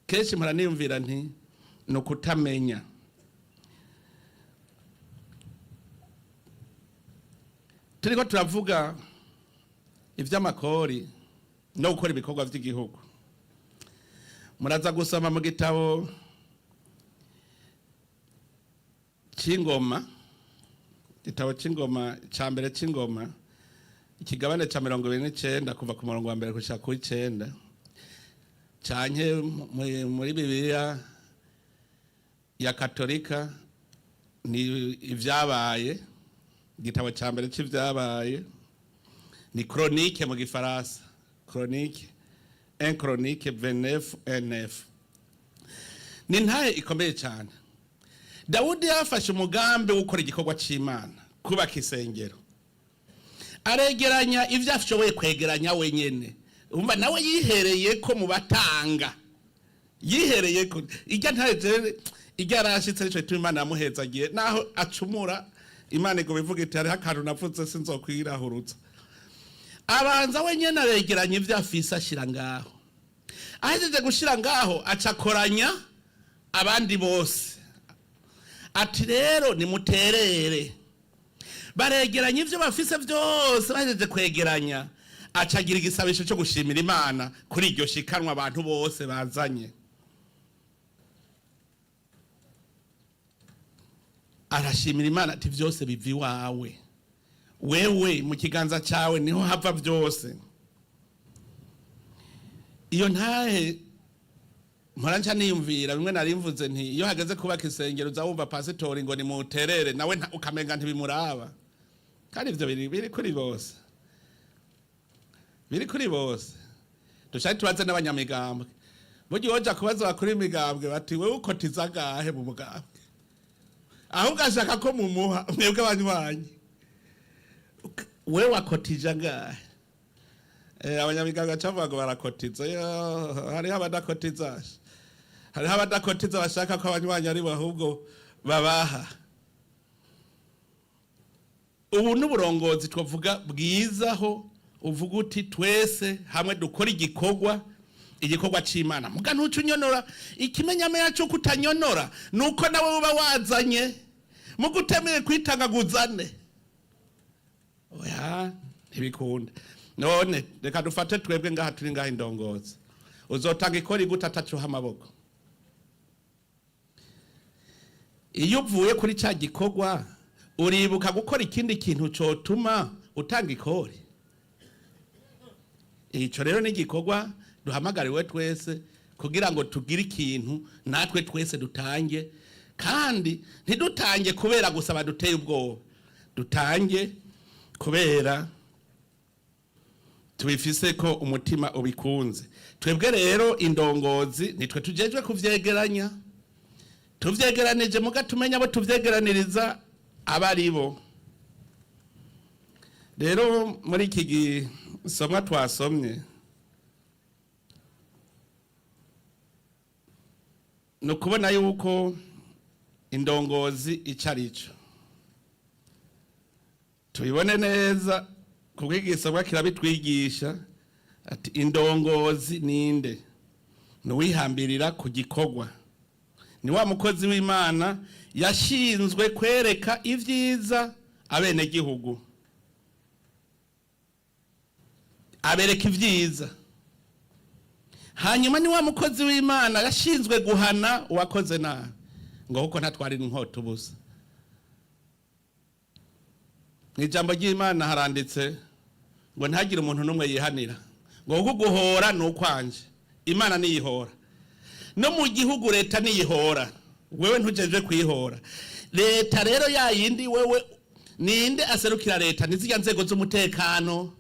[SPEAKER 1] Kenshi mpora niyumvira nti ni ukutamenya. Turiko turavuga ivy'amakori no gukora ibikorwa vy'igihugu. Muraza gusoma mu gitabo c'ingoma, igitabo c'ingoma ca mbere c'ingoma, ikigabane ca 29, kuva ku murongo wa mbere gushika ku w'icenda, canke muri Bibiliya ya Katolika ni Ivyabaye, igitabo ca mbere c'Ivyabaye, ni Chronique mu gifaransa, Chronique, 1 Chronique 29 9. Ni ntahe ikomeye cyane. Dawudi yafashe umugambi wo gukora igikorwa c'Imana, kubaka isengero. Aregeranya ibyo ashoboye kwegeranya wenyene. Umva, nawe yihereye ko mu batanga, yihereye ko ijya ntaje ijya yarashitse. Nico gituma Imana yamuhezagiye naho acumura. Imana iguma ivuga iti: "Hariho akantu navuze sinzokwirahurutsa." Abanza wenyene aregeranya ibyo afise, ashira ngaho. Ahejeje gushira ngaho, acakoranya abandi bose, ati: "Rero nimuterere." Baregeranya ivyo bafise byose. Bahejeje kwegeranya, acagira igisabisho cyo gushimira Imana kuri iryo shikanwa abantu bose bazanye. Arashimira Imana ati: "Byose biva iwawe, wewe mu kiganza cyawe niho hava byose." Iyo ntahe mpora nca niyumvira bimwe nari mvuze nti: iyo hageze kubaka isengero, uza wumva pasitori ngo nimuterere, nawe ukamenga ntibimuraba. Kandi ivyo biri kuri bose, biri kuri bose. Dushake tubaze n'abanyamigambwe. Burya woja kubaza bakuri imigambwe bati: "Wewe ukotiza angahe mu mugambwe?" Ahubwo ashaka ko mumuha mwebwe abanywanyi. "Wewe wakotije angahe?" Abanyamigambwe bacavuga ngo barakotiza. Yo, hariho abadakotiza, hariho abadakotiza bashaka ko abanywanyi ari bo ahubwo babaha. Ubu n'uburongozi twavuga bwiza, aho uvuga uti: "Twese hamwe dukora igikorwa, igikorwa c'Imana." Muga ntuce unyonora. Ikimenyamenya c'uko utanyonora ni uko nawe uba wazanye. Muga utemeye kwitanga ngo uzane, oya, ntibikunda. None reka dufate twebwe ngaha turi ngaha indongozi, uzotanga ikori gute atacuha amaboko? Iyo uvuye kuri ca gikorwa, uribuka gukora ikindi kintu cotuma utanga ikori? Ico rero ni igikorwa duhamagariwe twese kugira ngo tugire ikintu natwe twese dutange, kandi ntidutange kubera gusa baduteye ubwoba, dutange kubera tubifise ko umutima ubikunze. Twebwe rero indongozi nitwe tujejwe kuvyegeranya. Tuvyegeranije, muga tumenya abo tuvyegeraniriza aba ari bo. Rero muri iki gisomwa twasomye, ni ukubona yuko indongozi ico ari cyo, tubibone neza, kuko igisomwa kirabitwigisha ati: indongozi ninde? Ni uwihambirira ku gikorwa, ni wa mukozi w'Imana yashinzwe kwereka ibyiza abenegihugu, abereka ibyiza. Hanyuma ni wa mukozi w'Imana yashinzwe guhana uwakoze nabi, ngo kuko ntatwarira inkota ubusa. Mu ijambo ry'Imana haranditse ngo ntagire umuntu n'umwe yihanira, ngo kuko guhora ni ukwanje, Imana niyihora. No mu gihugu leta niyihora, wewe ntujeje kwihora. Leta rero yayindi, wewe ninde aserukira leta? Nizirya nzego z'umutekano,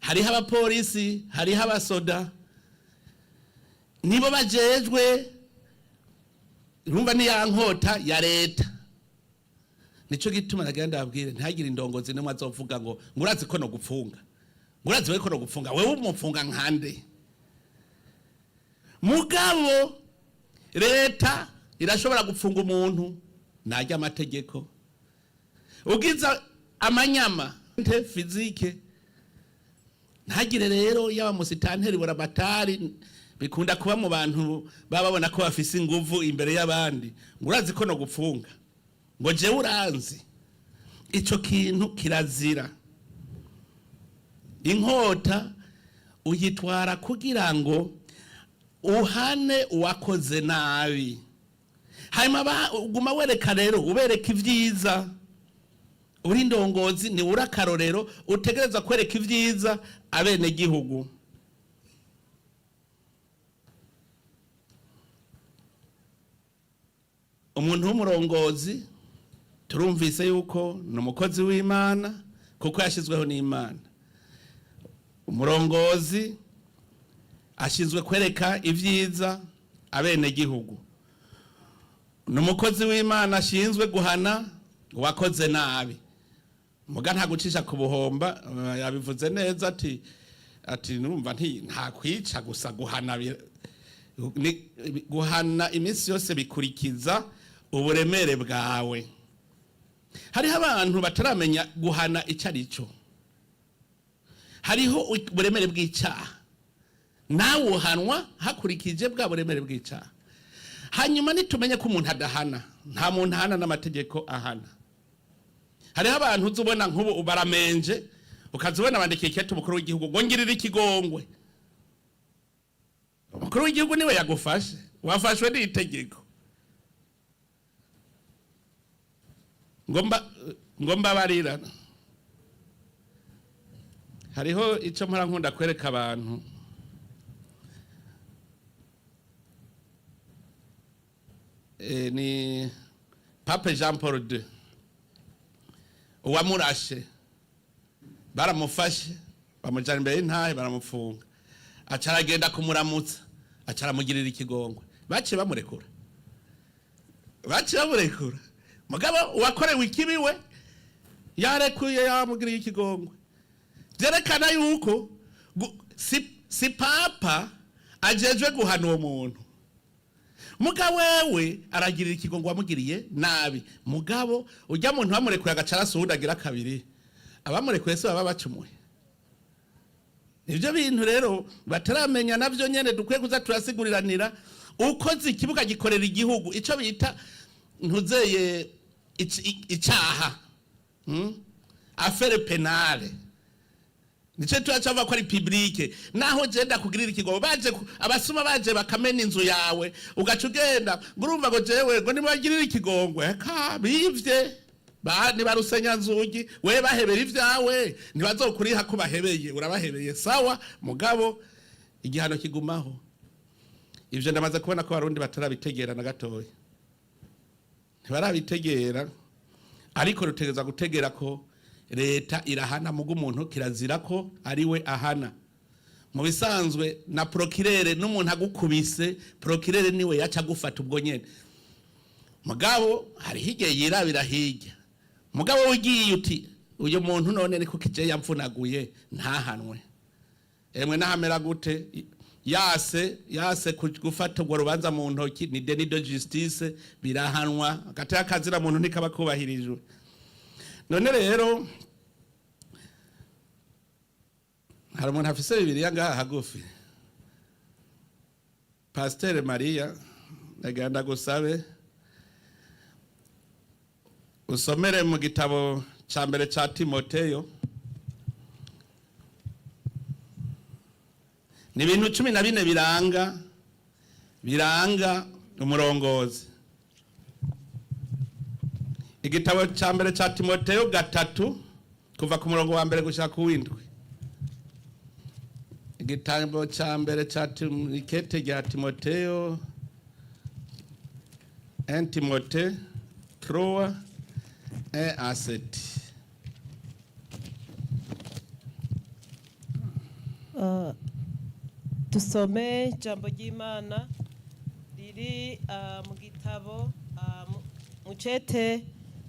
[SPEAKER 1] hariho abapolisi, hariho abasoda, nibo bajejwe. Urumva ni ya nkota ya leta. Nico gituma nagira ndababwire: ntihagire indongozi nimwe azovuga ngo urazi ko no gupfunga, ngo urazi we ko no gupfunga. Wewe umupfunga nkande? Mugabo leta irashobora gupfunga umuntu najya amategeko ugiza amanyama nte physique. Ntagire rero yaba musitanteri, buramatari, bikunda kuba mu bantu baba babona ko bafise inguvu imbere y'abandi, ngo urazi ko no gupfunga, ngo jewe uranzi. Ico kintu kirazira. Inkota uyitwara kugira ngo uhane uwakoze nabi, hanyuma uguma wereka rero, ubereka ibyiza. Uri indongozi, ni uri akarorero, utegereza kwereka ibyiza abenegihugu. Umuntu w'umurongozi turumvise yuko ni umukozi w'Imana, kuko yashyizweho n'Imana. Umurongozi ashinzwe kwereka ibyiza abenegihugu, ni umukozi w'Imana ashinzwe guhana uwakoze nabi, muga nta gucisha ku buhomba. Yabivuze neza ati numva nta kwica gusa, guhana guhana iminsi yose bikurikiza uburemere bwawe. Hariho abantu bataramenya guhana icyo ari cyo. Hariho uburemere bw'icyaha. Nawe uhanwa hakurikije bwa buremere bw'icaha. Hanyuma nitumenye ko umuntu adahana, nta muntu ahana n'amategeko ahana. Hariho abantu uza ubona nk'ubu baramenje, ukaza ubona bandikiye ikete umukuru w'igihugu ngo ngirire ikigongwe. Umukuru w'igihugu niwe yagufashe? Wafashwe n'itegeko. Ngo mbabarira. Hariho icyo mpora nkunda kwereka abantu. Ni Pape Jean Paul II, uwamurashe baramufashe, bamujyana imbere y'intahe, baramufunga, aca aragenda kumuramutsa, aca aramugirira ikigongwe, baciye bamurekura, baciye bamurekura. Mugabo uwakorewe ikibi we yarekuye, yamugiriye ikigongwe. Byerekana yuko si papa ajejwe guhana uwo muntu, mugabo wewe aragirira ikigongwe wamugiriye nabi. Mugabo ujya muntu bamurekuye agaca arasa uwundi agira kabiri, abamurekuye se baba bacumuye? Ibyo bintu rero bataramenya nabyo nyene dukwiye kuza turasiguriranira. Ukoze ikibuga gikorera igihugu ico bita ntuzeye icaha, Affaire pénale, nico tuba ko ari publique. Naho jenda kugirira ikigo, baje abasuma baje bakamena inzu yawe, ugaca ugenda ngo urumva ngo jewe ngo nibagirire ikigongwe, eka bivye ba nibarusenya nzugi, we bahebera ivyawe, ntibazokuriha ko bahebeye, urabahebeye sawa, mugabo igihano kigumaho. Ivyo ndamaze kubona ko abarundi batarabitegera na gatoya, ntibarabitegera. Ariko rutegeza gutegera ko leta irahana, mugo umuntu kirazira ko ari we ahana. Mu bisanzwe na procureur, n'umuntu agukubise, procureur niwe yaca agufata ubwo nyene. Mugabo hariho igihe yirabira hirya. Mugabo ugiye uti uyu muntu none ni kuko ije yamvunaguye ntahanwe, emwe nahamera gute? Yase gufata urwo rubanza mu ntoki, ni déni de justice, birahanwa, agateka kazira muntu ntikaba kubahirijwe. None rero hari umuntu afise Bibiliya ngaha hagufi? Pasiteri Mariya, ndagira ndagusabe usomere mu gitabo ca mbere ca Timoteyo. Ni ibintu 14 biranga umurongozi. Igitabo ca mbere ca Timoteyo 3, kuva ku murongo wa mbere gushika ku w'indwi. Igitabo ca mbere ca ikete rya Timoteyo, 1 Timothée 3, 1 à 7.
[SPEAKER 2] Dusome ijambo ry'Imana riri mu gitabo mu cete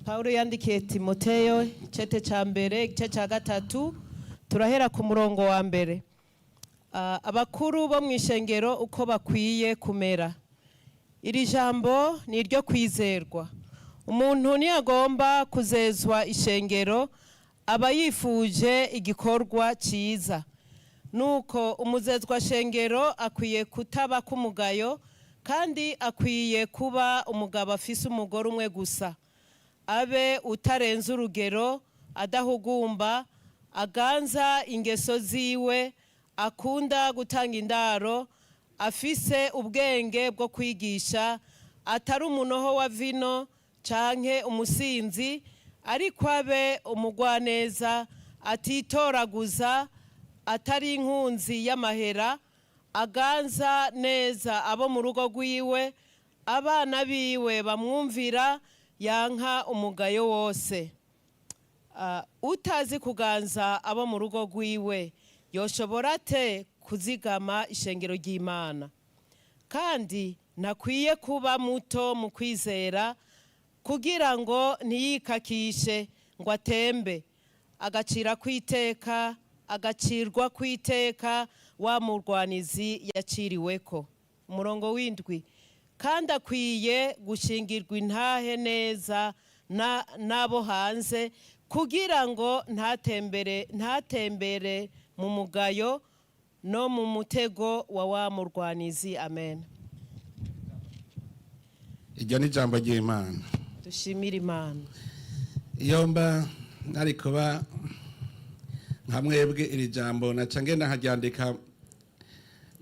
[SPEAKER 2] Pawulo yandikiye Timoteyo, icete ca mbere, igice ca gatatu, turahera ku murongo wa mbere. Abakuru bo mu ishengero uko bakwiye kumera. Iri jambo ni iryo kwizerwa. Umuntu ntiyagomba kuzezwa ishengero aba yifuje igikorwa cyiza. Nuko umuzezwa shengero akwiye kutaba k'umugayo, kandi akwiye kuba umugabo afise umugore umwe gusa, abe utarenze urugero, adahugumba, aganza ingeso ziwe, akunda gutanga indaro, afise ubwenge bwo kwigisha, atari umunoho wa vino canke umusinzi, ariko abe umugwaneza, atitoraguza, atari inkunzi y'amahera, aganza neza abo mu rugo rwiwe, abana biwe bamwumvira, yanka umugayo wose. Utazi kuganza abo mu rugo rwiwe yoshobora ate kuzigama ishengero ry'Imana? Kandi ntakwiye kuba muto mu kwizera, kugira ngo ntiyikakishe ngo atembe, agacira kwiteka, agacirwa kwiteka wa murwanizi yaciriweko. Umurongo w'indwi: kandi akwiye gushingirwa intahe neza n'abo hanze, kugira ngo ntatembere mu mugayo. No mu mutego wa wa murwanizi. Amen.
[SPEAKER 1] Iryo ni ijambo ry'Imana.
[SPEAKER 2] Dushimire Imana.
[SPEAKER 1] Iyo mba nari kuba nka mwebwe, iri jambo naca ngenda nkaryandika,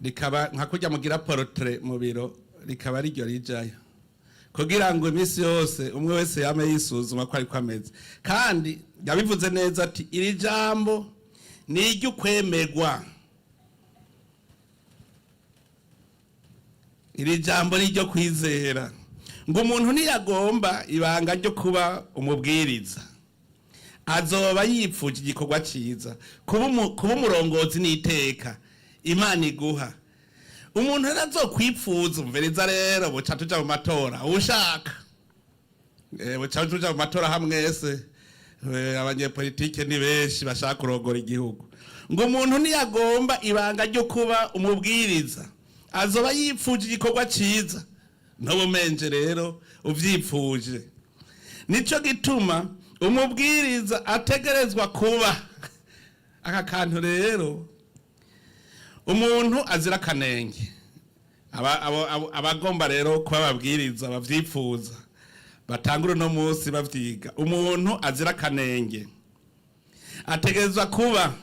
[SPEAKER 1] rikaba nka kurya mugira portrait mu biro, rikaba ariryo rijayo, kugira ngo iminsi yose umwe wese yame yisuzuma ko ariko ameze. Kandi yabivuze neza ati iri jambo ni iry'ukwemegwa, iri jambo ni iryo kwizera. Ngo umuntu ntiyagomba ibanga ryo kuba umubwiriza azoba yipfuje igikorwa cyiza. Kuba umurongozi ni iteka Imana iguha. Umuntu rero azokwipfuza, umviriza rero, buca tuja mu matora ushaka. Buca tuja mu matora hamwese. Abanyepolitike ni benshi bashaka kurongora igihugu. Ngo umuntu ntiyagomba ibanga ryo kuba umubwiriza azoba yipfuje igikorwa cyiza. N'ubumenje rero uvyipfuje. Nico gituma umubwiriza ategerezwa kuba aka kantu rero: umuntu azira akanenge. Abagomba rero kuba ababwiriza bavyipfuza batangura uno munsi bavyiga. Umuntu azira akanenge ategerezwa kuba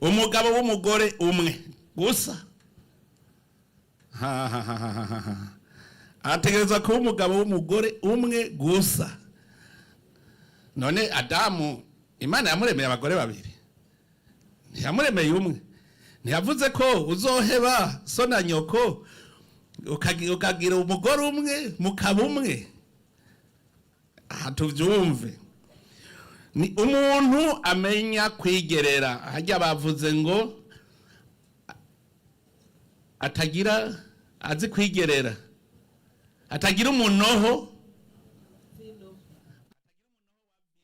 [SPEAKER 1] umugabo w'umugore umwe gusa. Ha, ha, ha, ha, ha, ha. Ategerezwa kuba umugabo w'umugore umwe gusa. None Adamu Imana yamuremeye abagore babiri? Ntiyamuremeye umwe? Ntiyavuze ko uzoheba so na nyoko ukagira umugore umwe, mukaba umwe? Aha tuvyumve, ni umuntu amenya kwigerera. Harya bavuze ngo atagira, azi kwigerera, atagira umunoho.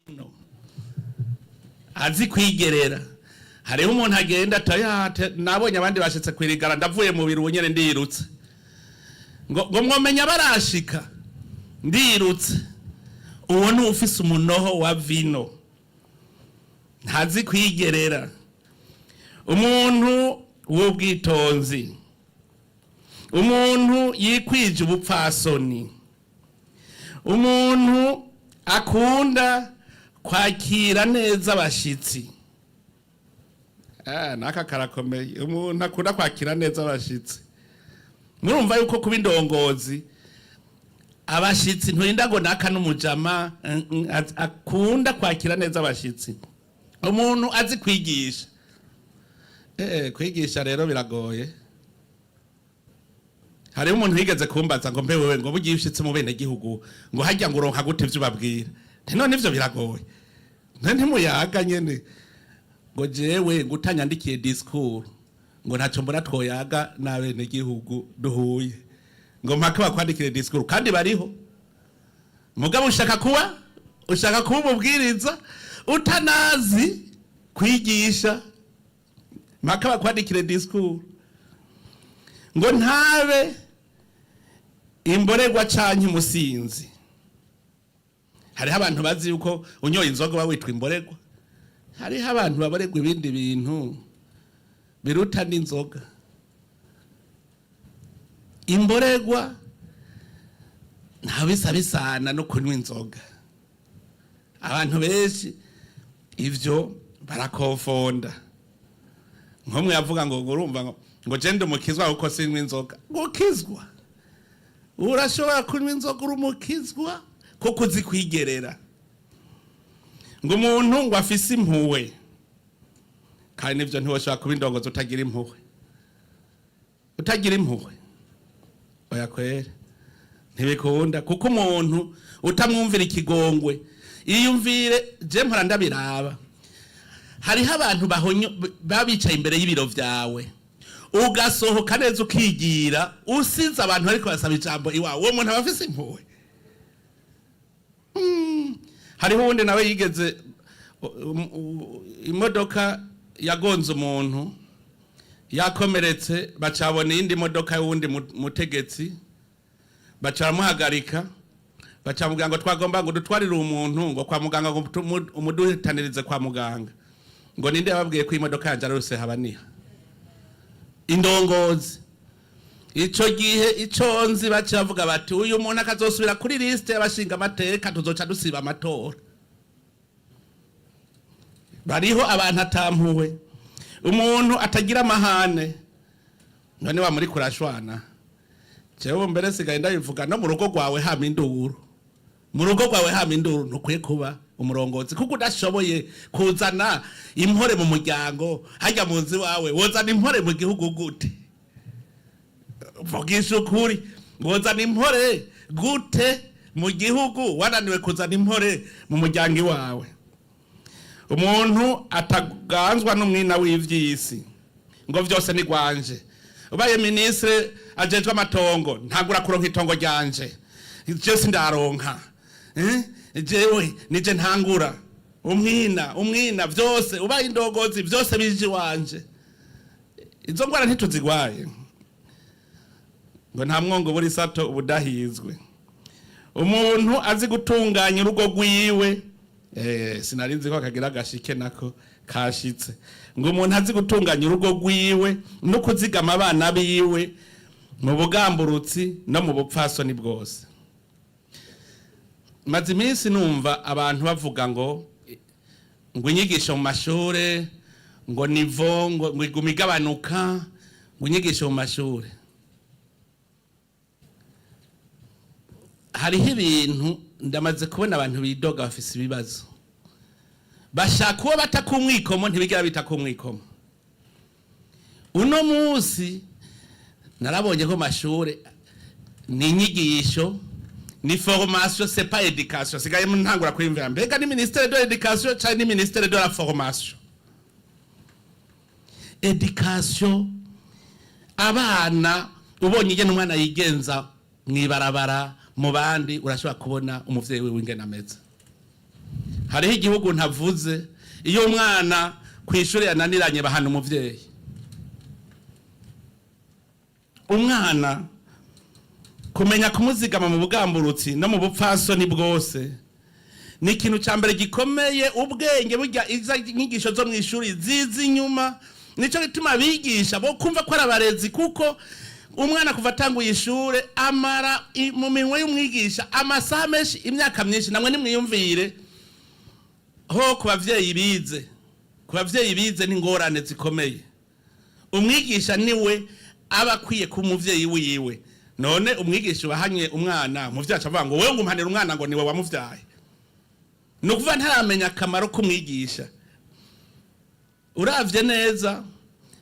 [SPEAKER 1] No. Azi kwigerera. Hariho umuntu agenda atayate. Nabonye abandi bashitse kwirigara, ndavuye mu biro nyene ndirutse, ngo mwomenya barashika, ndirutse. Uwo ni ufise umunoho wa vino, ntazi kwigerera. Umuntu w'ubwitonzi, umuntu yikwije ubupfasoni, umuntu akunda kwakira neza abashitsi. Naka karakomeye, umuntu akunda kwakira neza abashitsi. Murumva yuko kuba indongozi, abashitsi nturinda ngo naka n'umujama, akunda kwakira neza abashitsi. Umuntu azi kwigisha. Kwigisha rero biragoye. Hariho umuntu yigeze kumbaza ngo mbe wewe, ngo bugiye ushitse mu bene gihugu, ngo hajya ngo uronka gute ivyo ubabwira? Nti none ivyo biragoye? Nte ntimuyaga nyene. Ngo jewe ngo utanyandikiye discours, ngo ntacyo mbona twoyaga n'abene gihugu duhuye, ngo mpaka bakwandikire discours. Kandi bariho. Mugabo ushaka kuba umubwiriza utanazi kwigisha, mpaka bakwandikire discours. Ngo ntabe imborerwa canke umusinzi. Hariho abantu bazi yuko unyoye inzoga uba witwa imborerwa. Hariho abantu baborerwa ibindi bintu biruta n'inzoga. Imborerwa ntawe bisa bisana no kunywa inzoga. Abantu benshi ivyo barakonfonda. Nkomwe yavuga ngo urumva ngo je ndi umukizwa kuko sinywa inzoga. Gukizwa, urashobora kunywa inzoga uri umukizwa kuko uzi kwigerera. Ngo umuntu ngo afise impuhwe. Kandi nivyo, ntiwoshobora kuba indongozi utagira impuhwe. Utagira impuhwe, oya kwera, ntibikunda, kuko umuntu utamwumvira ikigongwe, iyumvire. Je mpora ndabiraba, hariho abantu bahonyo baba bicaye imbere y'ibiro vyawe, ugasohoka neza ukigira, usize abantu ariko basaba ijambo iwawe. Uwo muntu aba afise impuhwe? Hariho uwundi nawe yigeze imodoka yagonze umuntu yakomeretse, bacabona iyindi modoka y'uwundi mutegetsi, baca baramuhagarika, bacamubwira ngo twagomba ngo dutwarire umuntu ngo kwa muganga, ngo umuduhitanirize kwa muganga. Ngo ninde yababwiye ko imodoka yanjye ari rusehabaniha? Indongozi ico gihe, ico nzi, baca bavuga bati: "Uyu muntu akazosubira kuri liste y'abashinga amateka, tuzoca dusiba amatora." Bariho abantu atampuwe, umuntu atagira amahane. None wa muri kurashwana, jewe mbere sigaye ndabivuga, no mu rugo rwawe hama induru, mu rugo rwawe hama induru, ntukwiye kuba umurongozi, kuko udashoboye kuzana impore mu muryango hajya mu nzu iwawe, wozana impore mu gihugu gute? Vugisha ukuri, wozana impore gute mu gihugu wananiwe kuzana impore mu muryango iwawe? Umuntu ataganzwa n'umwina w'ivy'isi, ngo vyose ni gwanje. Ubaye ministre ajejwe amatongo, ntagura kuronka itongo ryanje, je sindaronka, eh? Jewe nije ntangura umwina, umwina vyose. Ubaye indongozi, vyose bije iwanje. Izo ngwara ntituzigwaye? Ngo nta mwongo buri sato ubudahizwe. Umuntu azi gutunganya urugo rwiwe, sinari nzi ko kagira agashike, nako kashitse. Ngo umuntu azi gutunganya urugo rwiwe no kuzigama abana biwe mu bugamburutsi no mu bupfasoni bwose. Maze iminsi numva abantu bavuga ngo inyigisho mu mashure, ngo niveau ngo iguma igabanuka, ngo inyigisho mu mashure. Hariho ibintu ndamaze kubona, abantu bidoga bafise ibibazo, bashaka uwo bata ku mwikomo, ntibigera bita ku mwikomo. Uno munsi narabonye ko mashure ni inyigisho, ni formation, c'est pas éducation. Sigaye ntangura kwiyumvira: mbega ni ministère de l'éducation canke ni ministère de la formation? Éducation, abana, ubonye ingene umwana yigenza mw'ibarabara, mu bandi, urashobora kubona umuvyeyi wiwe ingene ameze. Hariho igihugu ntavuze, iyo umwana ku ishuri yananiranye, bahana umuvyeyi. Umwana kumenya kumuzigama mu bugamburutsi no mu bupfasoni bwose ni ikintu cya mbere gikomeye. Ubwenge burya, iza inyigisho zo mu ishuri ziza inyuma. Nicyo gituma abigisha bo kumva ko ari abarezi, kuko umwana kuva atanguye ishure amara mu minwe y'umwigisha amasaha menshi, imyaka myinshi. Namwe nimwiyumvire ho ku bavyeyi bize, ku bavyeyi bize n'ingorane zikomeye. Umwigisha niwe aba akwiye kuba umuvyeyi wiwe. None umwigisha ubahanye umwana, umuvyeyi aca avuga ngo: "Wewe ngumpanira umwana", ngo niwe wamuvyaye. Ni ukuvuga ntaramenya akamaro k'umwigisha. Uravye neza,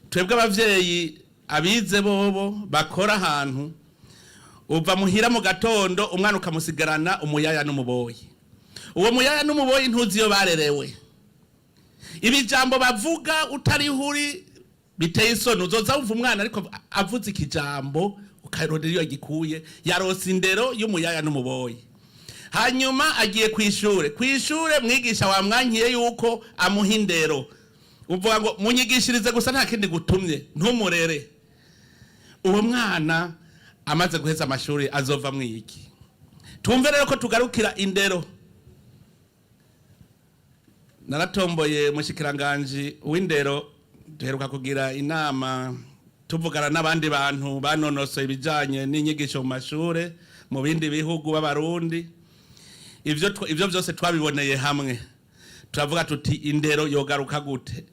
[SPEAKER 1] twebwe abavyeyi abize bobo bakora ahantu, uva muhira mu gatondo, umwana ukamusigarana umuyaya n'umuboyi. Uwo muyaya n'umuboyi ntuzi iyo barerewe. Ibijambo bavuga utariho uri biteye isoni. Uzoza wumva umwana ariko avuze ikijambo, ukarondera iyo gikuye. Yarose indero y'umuyaya n'umuboyi, hanyuma agiye ku ishure. Ku ishure mwigisha wamwankiye yuko amuha indero, uvuga ngo munyigishirize gusa, nta kindi gutumye, ntumurere. Uwo mwana amaze guheza amashuri azova mwiki? Tumve rero ko tugarukira indero. Naratomboye mushikiranganji w'indero, duheruka kugira inama, tuvugana n'abandi bantu banonosoye ibijanye n'inyigisho mu mashure mu bindi bihugu b'Abarundi. Ivyo vyose twabiboneye hamwe, turavuga tuti: "Indero yogaruka gute?"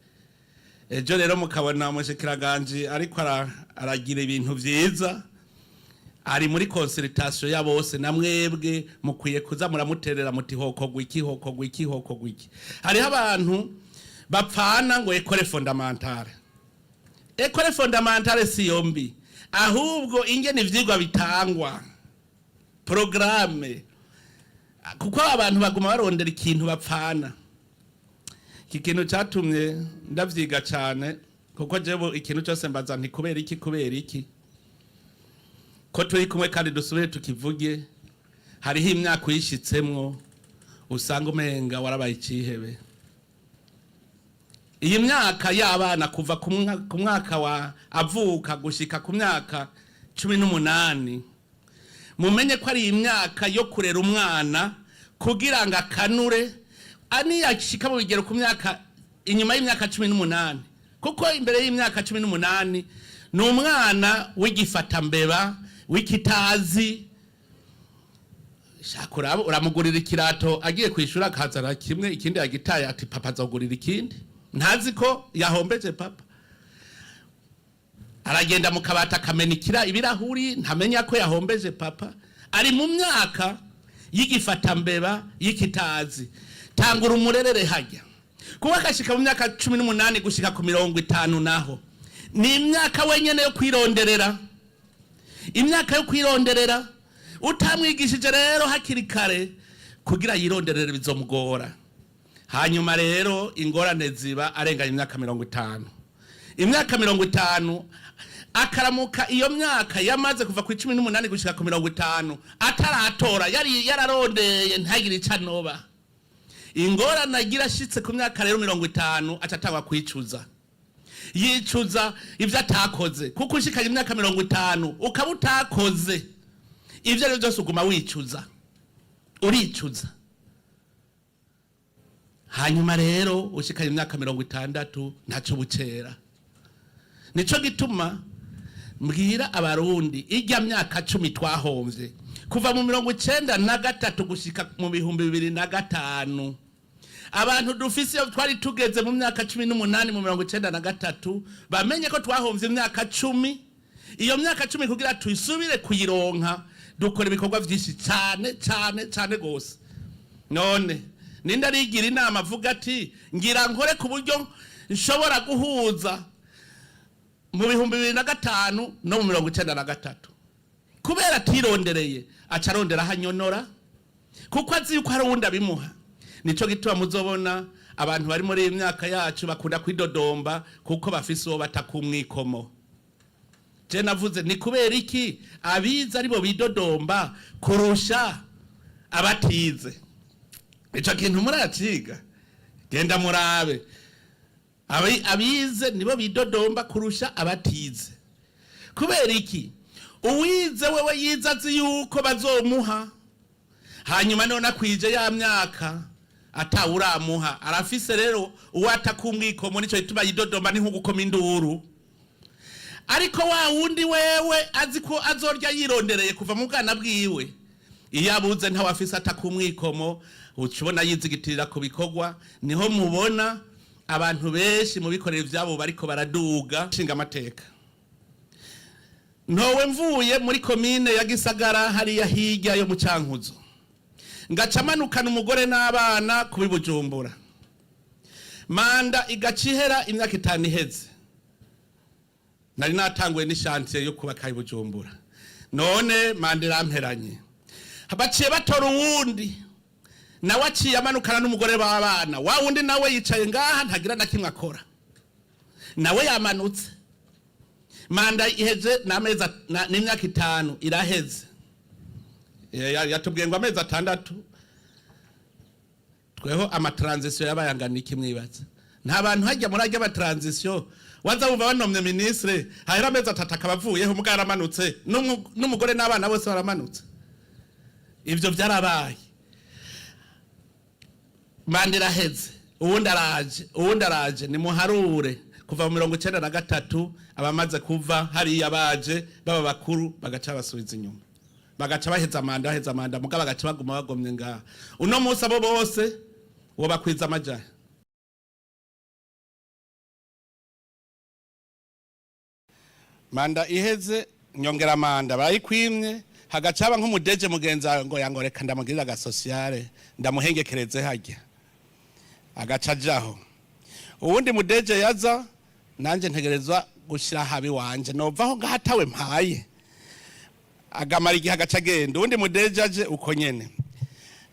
[SPEAKER 1] Ejo rero mukabona umushikiranganji ariko aragira ibintu vyiza, ari muri consultation ya bose. Na mwebwe mukwiye kuza muramuterera muti: "Hokogwa iki, hokogwa iki, hokogwa iki?" Hariho abantu bapfana ngo école fondamentale. École fondamentale si yombi, ahubwo ingene ivyigwa bitangwa, programme, kuko abantu baguma barondera ikintu bapfana. Iki kintu cyatumye ndavyiga cyane, kuko jewe ikintu cyose mbaza nti: "Kubera iki? Kubera iki?" Ko turi kumwe kandi dusubire tukivuge, hariho imyaka uyishitsemwo usanga umenga warabaye icihebe. Iyi myaka y'abana kuva ku mwaka wa avuka gushika ku myaka 18, mumenye ko ari imyaka yo kurera umwana kugira ngo akanure aniyashika mu bigero ku myaka inyuma y'imyaka 18, kuko imbere y'imyaka 18 Ni umwana w'igifatambeba, w'ikitazi. Shaka uramugurira ikirato, agiye kwishura akazana kimwe, ikindi yagitaye, ati: "Papa azogurira ikindi." Ntazi ko yahombeje papa. Aragenda mu kabati akamenikira ibirahuri, ntamenya ko yahombeje papa. Ari mu myaka y'igifatambeba, y'ikitazi. Tangura umurerere hajya, kuba akashika mu myaka 18 gushika ku 50, naho ni imyaka wenyene yo kwironderera, imyaka yo kwironderera. Utamwigishije rero hakiri kare kugira yironderere, bizomugora. Hanyuma rero ingorane ziba arenganya imyaka 50. Imyaka 50 akaramuka, iyo myaka yamaze kuva ku 18 gushika ku 50 ataratora, yari yararondeye, ntagire ico anoba. Ingorane agira ashitse ku myaka rero 50, aca atangwa kwicuza, yicuza ibyo atakoze, kuko ushikanye imyaka 50 ukaba utakoze, ibyo ari byo byose uguma wicuza, uricuza. Hanyuma rero ushikanye imyaka 60, ntacyo bukera. Nico gituma mbwira Abarundi, ijya myaka 10 twahomvye kuva mu 93 gushika mu 2005, abantu dufise iyo twari tugeze mu myaka 18 mu 93, bamenye ko twahomvye imyaka 10. Iyo myaka 10 kugira tuyisubire kuyironka, dukora ibikorwa vyinshi cyane cyane cyane gose. None ninde arigira inama avuga ati: "Ngira nkore ku buryo nshobora guhuza mu 2005 no mu 93"? Kubera atirondereye, aca arondera aho anyonora, kuko azi yuko hari uwundi abimuha. Nico gituma muzobona abantu bari muri iyi myaka yacu bakunda kwidodomba, kuko bafise uwo batakumwikomo. Je navuze ni kubera iki abize aribo bidodomba kurusha abatize? Ico kintu muraciga, genda murabe. Abize nibo bidodomba kurusha abatize. Kubera iki? Uwize wewe yize azi yuko bazomuha, hanyuma none akwije ya myaka atawuramuha, arafise rero uwo atakumwikomo, nico gituma yidodomba, ni nko gukoma induru. Ariko wa wundi wewe azi ko azorya yirondereye kuva mu bwana bwiwe, iyo abuze ntawe afise atakumwikomo, uca ubona yizigitirira ku bikorwa. Niho mubona abantu benshi mu bikorera ivyabo bariko baraduga. Nshinga amateka ntowe mvuye muri komine ya Gisagara hariya hirya yo mu Cankuzo, ngaca manukana umugore n'abana kubi Bujumbura, manda igaca ihera, imyaka 5 iheze, nari natanguye n'i chantier yo kubaka i Bujumbura. None manda iramperanye, baciye batora uwundi, nawe aciye amanukana n'umugore w'abana. Wa wundi nawe yicaye ngaha, ntagira na kimwe akora, nawe yamanutse. Manda iheze n'amezi n'imyaka 5 iraheze. Yatubwiye ngo amezi 6. Tweho ama transition yabaye angana iki? Mwibaza nta bantu hajya muri ajya ama transition, waza wumva banomye ministre, hahera amezi 3 akaba avuyeho, umugabo aramanutse, n'umugore n'abana bose baramanutse. Ivyo vyarabaye. Manda iraheze, uwundi araje, uwundi araje. Nimuharure kuva mu 93 abamaze kuva hariya baje baba bakuru, bagaca basubiza inyuma, bagaca baheza manda, baheza manda, mugabo bagaca baguma bagomye ngaha. Uno munsi abo bose uwo bakwiza amajahe. Manda iheze, nyongera manda, barayikwimye, hagaca haba nk'umudeje mugenzi wawe ngo yangoreka ndamugirira aga social, ndamuhengekereze hajya, agaca ajaho. Uwundi mudeje yaza, nanjye ntegerezwa gushyira habi wanje, novaho ngaho atawe mpaye. Agamara igihe, agaca agenda. Uwundi mudeje aje uko nyene,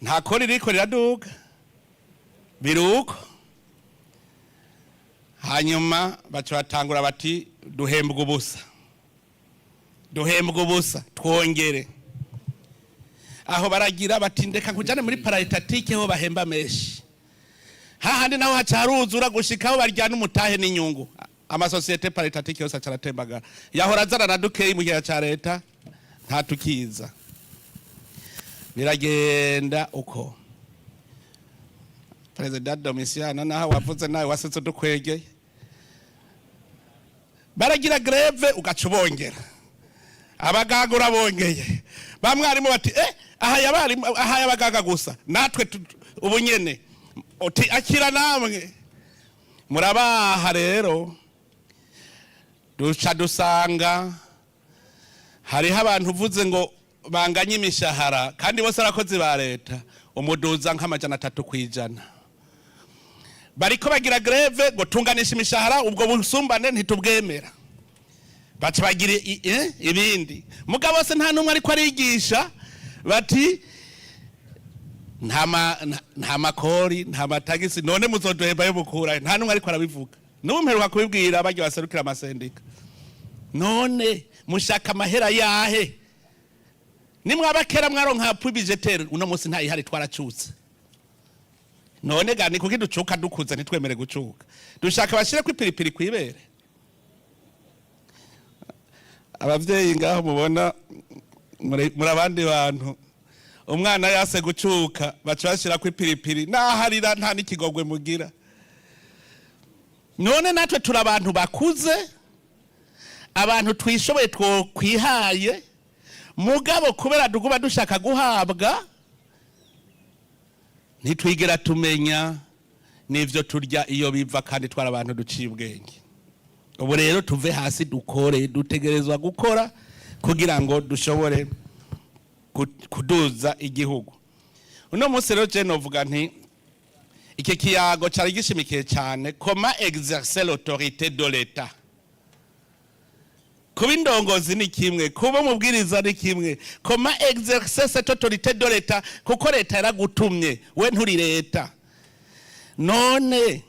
[SPEAKER 1] nta kori ririko riraduga, biruko. Hanyuma baca batangura bati: "Duhembwa ubusa, duhembwa ubusa, twongere." Aho baragira bati: "Ndeka nkujane muri paraétatique, ho bahemba menshi." Hahandi naho haca haruzura gushikaho baryana umutahe n'inyungu. Amasosiyete paraétatiques yose aca aratembagara, yahora azana na dukeyi mu gihe ca leta, nta tukiza. Biragenda uko. Perezida Domisiano, naho wavuze nawe wasetse udukwegeye. Baragira grève, ugaca ubongera. Abaganga urabongeye, ba mwarimu bati ahaye abarimu, ahaye abaganga gusa, natwe ubu nyene uti akira namwe murabaha. Rero duca dusanga hariho abantu uvuze ngo banganye imishahara, kandi bose abakozi ba leta, umuduza nka 300%. Bariko bagira grève ngo tunganisha imishahara, ubwo busumbane ntitubwemera. Baca bagira ibindi, mugabo se nta n'umwe ariko arigisha bati nta makori, nta matagisi, none muzoduhemba yo mukura? Nta n'umwe ariko arabivuga. N'ubu mperuka kubibwira barya baserukira amasendika: none mushaka amahera yahe? Nimwaba kera mwaronka appui budgétaire, uno munsi ntayihari, twaracutse. None ga ni kuki ducuka dukuze, ntitwemere gucuka? Dushaka bashire ko ipiripiri kwibere. Abavyeyi ngaho mubona muri abandi bantu, umwana yase gucuka baca bashirako ipiripiri, naharira nta n'ikigogwe mugira. None natwe turi abantu bakuze, abantu twishoboye, twokwihaye, mugabo kubera duguba dushaka guhabwa, ntitwigera tumenya n'ivyo turya iyo biva, kandi twari abantu duciye ubwenge. Ubu rero tuve hasi dukore, dutegerezwa gukora kugira ngo dushobore kuduza igihugu. Uno munsi rero je novuga nti iki kiyago cari gishimikiye cyane comment exercer l'autorité de l'État. Kuba indongozi ni kimwe, kuba umubwiriza ni kimwe, comment exercer cette autorité de l'État, kuko leta yaragutumye, we nturi leta. None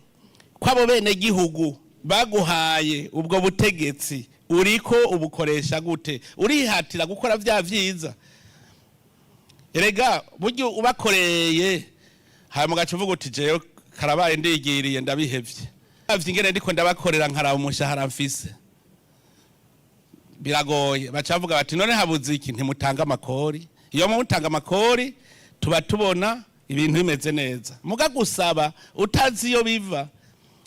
[SPEAKER 1] ko abo bene gihugu baguhaye ubwo butegetsi, uriko ubukoresha gute? Urihatira gukora vya vyiza? Erega burya ubakoreye, hanyuma ugaca uvuga uti jewe karabaye, ndigiriye, ndabihevye. Avye ingene ndiko ndabakorera, nkaraba umushahara mfise, biragoye. Baca bavuga bati none habuze iki? Ntimutanga amakori. Iyo mutanga amakori tuba tubona ibintu bimeze neza. Muga gusaba utazi iyo biva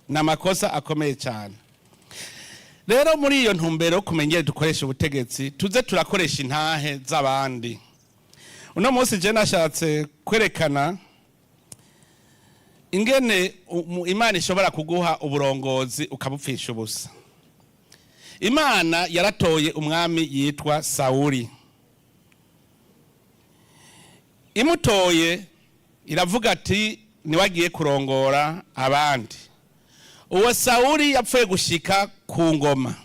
[SPEAKER 1] ni amakosa akomeye cyane. Rero muri iyo ntumbero yo kumenya ingene dukoresha ubutegetsi, tuze turakoresha intahe z'abandi. Uno munsi je nashatse kwerekana ingene Imana ishobora kuguha uburongozi ukabupfisha ubusa. Imana yaratoye umwami yitwa Sawuli. Imutoye iravuga ati niwe agiye kurongora abandi. Uwo Sawuli yapfuye gushika ku ngoma,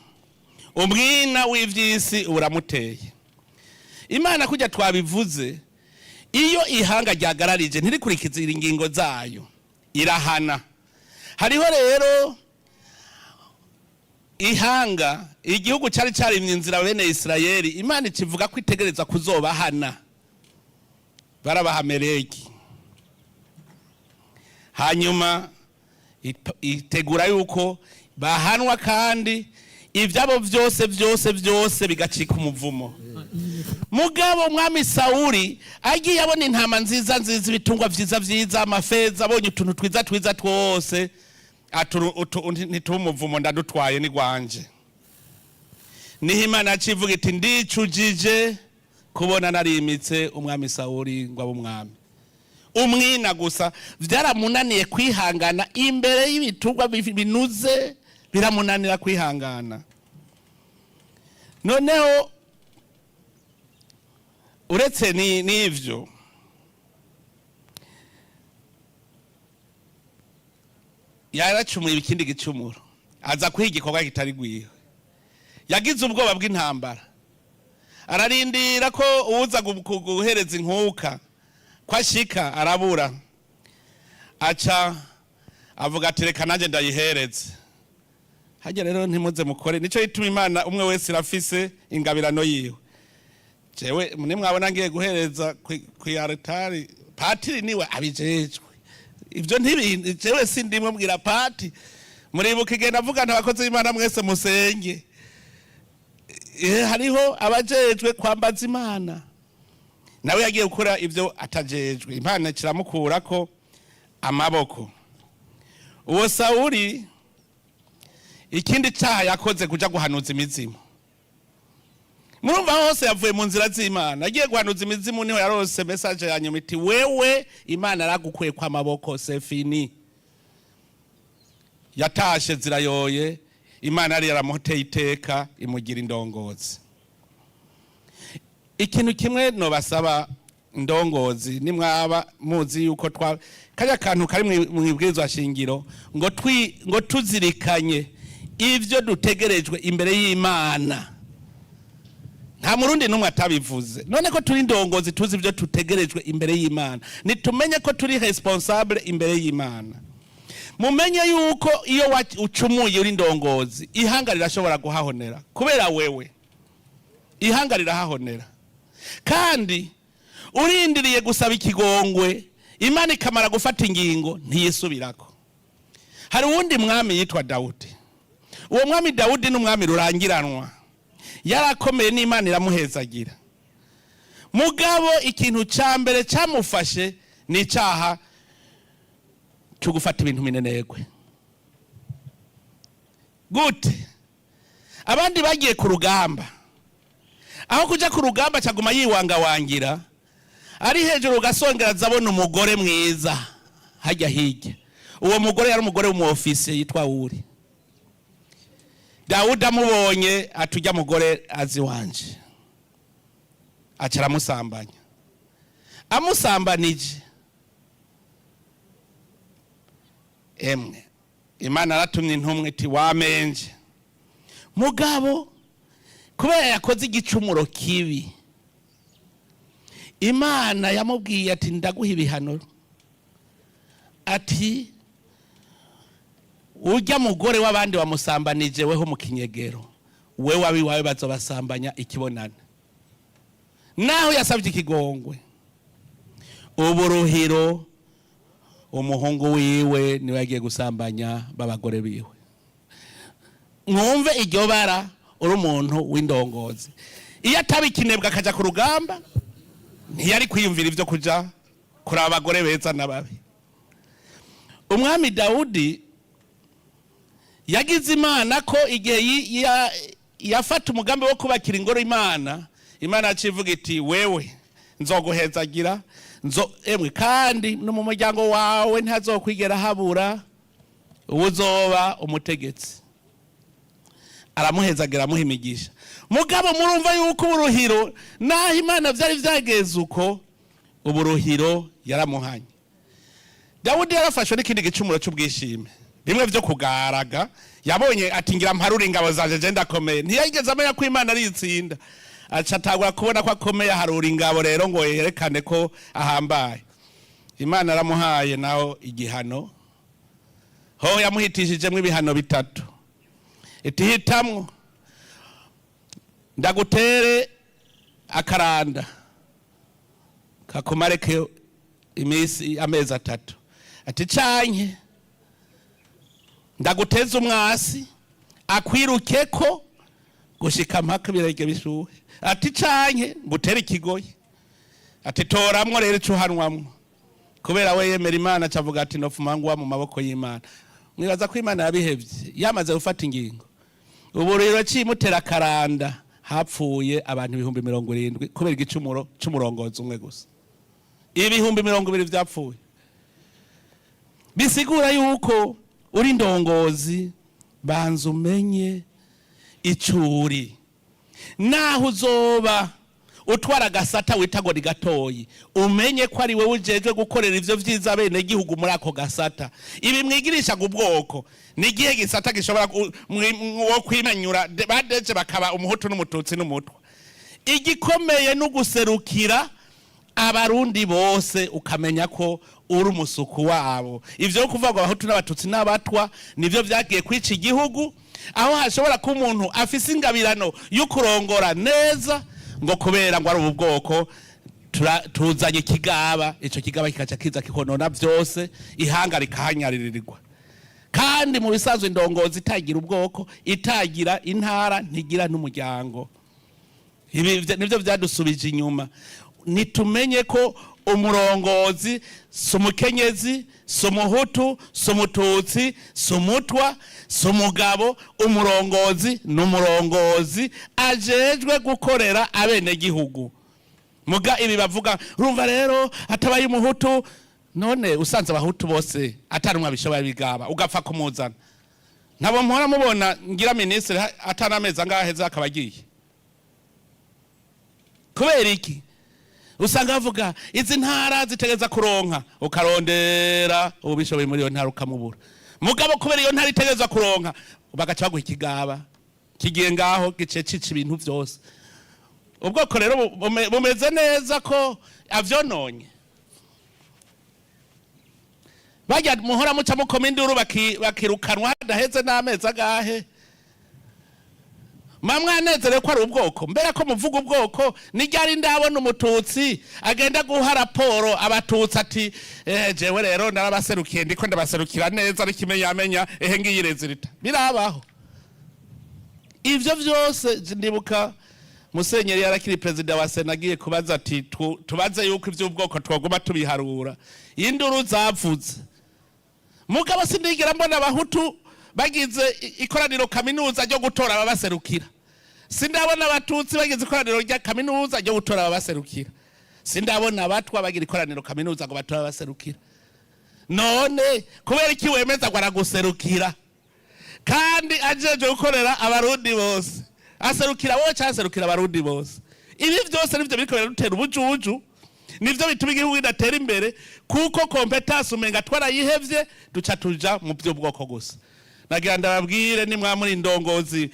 [SPEAKER 1] umwina w'ivy'isi uramuteye. Imana, kujya twabivuze, iyo ihanga ryagararije ntirikurikize ingingo zayo, irahana. Hariho rero ihanga, igihugu cyari carimye inzira, bene Isirayeli. Imana ikivuga ko itegereza kuzobahana, barabahamereki. Hanyuma itegura yuko bahanwa, kandi ibyabo byose byose byose bigacika umuvumo. Mugabo umwami Sawuli agiye abona intama nziza nziza, ibitungwa vyiza vyiza, amafeza, abonye utuntu twiza twiza twose, ntituba umuvumo, ndadutwaye ni gwanje. Niho Imana yacivuga iti ndicujije kubona narimitse umwami Sawuli ngo abe umwami. Umwina gusa vyaramunaniye kwihangana imbere y'ibitungwa binuze, biramunanira kwihangana. Noneho uretse n'ivyo, yaracumuye ikindi gicumuro, aza kwiga igikorwa kitari gwiwe. Yagize ubwoba bw'intambara, ararindira ko uwuza guhereza inkuka ko ashika, arabura. Aca avuga ati reka nanjye ndayihereze. Hajya rero ntimuze mukore, nico gituma Imana umwe wese irafise ingabirano yiwe. Jewe nimwabona ngiye guhereza kwi altari, patiri niwe abijejwe ivyo, ntibindi jewe sindimwe, mbwira pati. Muribuka igihe navuga nti abakozi b'Imana mwese musenge. Hariho abajejwe kwambaza Imana, nawe yagiye gukora ibyo atajejwe, Imana kiramukurako amaboko. Uwo Sawuli, Ikindi cyaha yakoze, kuja guhanuza imizimu. Murumva hose yavuye mu nzira z'Imana, agiye guhanuza imizimu. Niho yarose message ya nyuma iti: "Wewe, Imana yaragukuye kwa maboko, c'est fini." Yatashe zirayoye. Imana yari yaramuteye iteka, imugira indongozi. Ikintu kimwe nobasaba, indongozi, nimwaba muzi yuko twa kajya kantu kari mu ibwirizwa shingiro ngo tuzirikanye ivyo dutegerejwe imbere y'Imana, nta Murundi n'umwe atabivuze. None ko turi indongozi, tuzi ibyo tutegerejwe imbere y'Imana, nitumenye ko turi responsable imbere y'Imana. Mumenye yuko iyo ucumuye uri indongozi, ihanga rirashobora guhahonera kubera wewe. Ihanga rirahahonera. Kandi urindiriye gusaba ikigongwe, Imana ikamara gufata ingingo, ntiyisubirako. Hari uwundi mwami yitwa Dawudi. Uwo mwami Dawudi ni umwami rurangiranwa, yarakomeye n'Imana iramuhezagira. Mugabo ikintu cya mbere cyamufashe ni icyaha cyo gufata ibintu minenegwe. Gute? Abandi bagiye ku rugamba, aho kuja ku rugamba cyaguma yiwangawangira ari hejuru ugasongera, abona umugore mwiza hajya hirya. Uwo mugore yari umugore w'umuofisiye yitwa Uri. Dawudi amubonye, atujya mugore azi wanje, aca aramusambanya. Amusambanije, emwe, Imana aratumye intumwe iti: "Wamenje." Mugabo kubera yakoze igicumuro kibi, Imana yamubwiye ati: "Ndaguha ibihano." Ati: "Ujya mugore w'abandi wamusambanije, weho mu kinyegero, we wabiwawe bazobasambanya ikibonana." Naho yasabye ikigongwe, uburuhiro umuhungu wiwe niwe yagiye gusambanya b'abagore biwe. Mwumve iryo bara. Uri umuntu w'indongozi, iyo ataba ikinebwe akaja ku rugamba, ntiyari kwiyumvira ibyo kuja kuraba abagore beza n'ababi. Umwami Dawudi yagize Imana ko igihe yafata umugambi wo kubakira ingoro Imana, Imana yacivuga iti: "Wewe nzoguhezagira, nzo emwe, kandi no mu muryango wawe ntihazokwigera habura uwuzoba umutegetsi." Aramuhezagira, amuha imigisha. Mugabo murumva yuko uburuhiro, naho Imana byari byageze uko, uburuhiro yaramuhanye. Dawudi yarafashwe n'ikindi gicumuro cy'ubwishime, bimwe byo kugaraga. Yabonye ati: "Ngira mparure ingabo zanje, je ndakomeye." Ntiyigeze amenya ko Imana ari itsinda. Aca atangura kubona ko akomeye, aharura ingabo rero ngo yerekane ko ahambaye. Imana aramuhaye naho igihano. Ho yamuhitishijemo ibihano bitatu, iti: "Hitamwo: ndagutere akaranda kakumareke iminsi amezi 3," ati, "canke ndaguteza umwasi akwiruke ko gushika mpaka ibirenge bishuhe," ati, "canke ngutere ikigoyi." Ati: "Toramwo rero ico uhanwamwo." Kubera we yemera Imana, acavuga ati: "Nofuma ngwa mu maboko y'Imana." Mwibaza ko Imana yabihevye yamaze gufata ingingo? Ubu rero cimutera akaranda, hapfuye abantu 70,000 kubera igicumuro c'umurongozi umwe gusa. 20,000 vyapfuye. Bisigura yuko uri ndongozi, banza umenye icuri. Naho uzoba utwara agasata wita ngo ni gatoyi, umenye ko ari wowe ujejwe gukorera ivyo vyiza bene gihugu muri ako gasata. Ibi mwigirisha ubwoko, ni igihe gisata gishobora wo kwimanyura badeje bakaba umuhutu n'umututsi n'umutwa. Igikomeye no guserukira Abarundi bose, ukamenya ko uri umusuku wabo. Ivyo yo kuvuga ngo Abahutu n'Abatutsi n'Abatwa nivyo vyagiye kwica igihugu, aho hashobora kuba umuntu afise ingabirano yo kurongora neza, ngo kubera ngo ari ubu bwoko, tuzanye ikigaba, ico kigaba kikaca kiza kikonona vyose, ihanga rikahanyaririrwa. Kandi mu bisanzwe indongozi itagira ubwoko, itagira intara, ntigira n'umuryango. Ibi nivyo vyadusubije inyuma. Nitumenye ko umurongozi si umukenyezi, si umuhutu, si umututsi, si umutwa, si umugabo. Umurongozi ni umurongozi ajejwe gukorera abenegihugu. Muga ibi bavuga, urumva rero atabaye umuhutu, none usanze abahutu bose atari umwe abishoboye bigaba ugapfa kumuzana? Ntabwo mpora mubona ngira minisitiri atari amezi angahe aheze akaba agiye. Kubera iki? Usanga bavuga izi ntara zitegereza kuronka, ukarondera ubishoboye muri iyo ntara ukamubura. Mugabo kubera iyo ntara itegereza kuronka, bagaca baguha ikigaba kigiye ngaho gice cica ibintu vyose. Ubwoko rero bumeze neza ko avyononye. Bajya muhora muca mukoma induru bakirukanwa hadaheze n'amezi agahe. Mwanezerewe ko ari ubwoko? Mbera ko muvuga ubwoko, n'iryari ndabona umututsi agenda guha raporo abatutsi ati: "Jewe rero narabaserukiye, ndiko ndabaserukira neza, ariko imenyamenya ehe ngiyi résultat"? Birabaho ivyo vyose? Ndibuka musenyeri yarakiri perezida wa sena agiye kubaza ati tubaze yuko ivy'ubwoko twoguma tubiharura, induru zavuze. Mugabo sindigera mbona abahutu bagize ikoraniro kaminuza ryo gutora ababaserukira. Sindabona abatutsi bagize ikoraniro rya kaminuza ryo gutora ababaserukira. Sindabona abatwa bagira ikoraniro kaminuza ngo batore ababaserukira. None kubera iki wemeza ngo araguserukira kandi ajeje gukorera abarundi bose? Aserukira wowe cyangwa aserukira abarundi bose? Ibi byose nivyo biriko biradutera ubujuju, nivyo bituma igihugu kidatera imbere, kuko compétence umenga twarayihevye, duca tuja mu by'ubwoko gusa. Nagira ndababwire, nimwa muri indongozi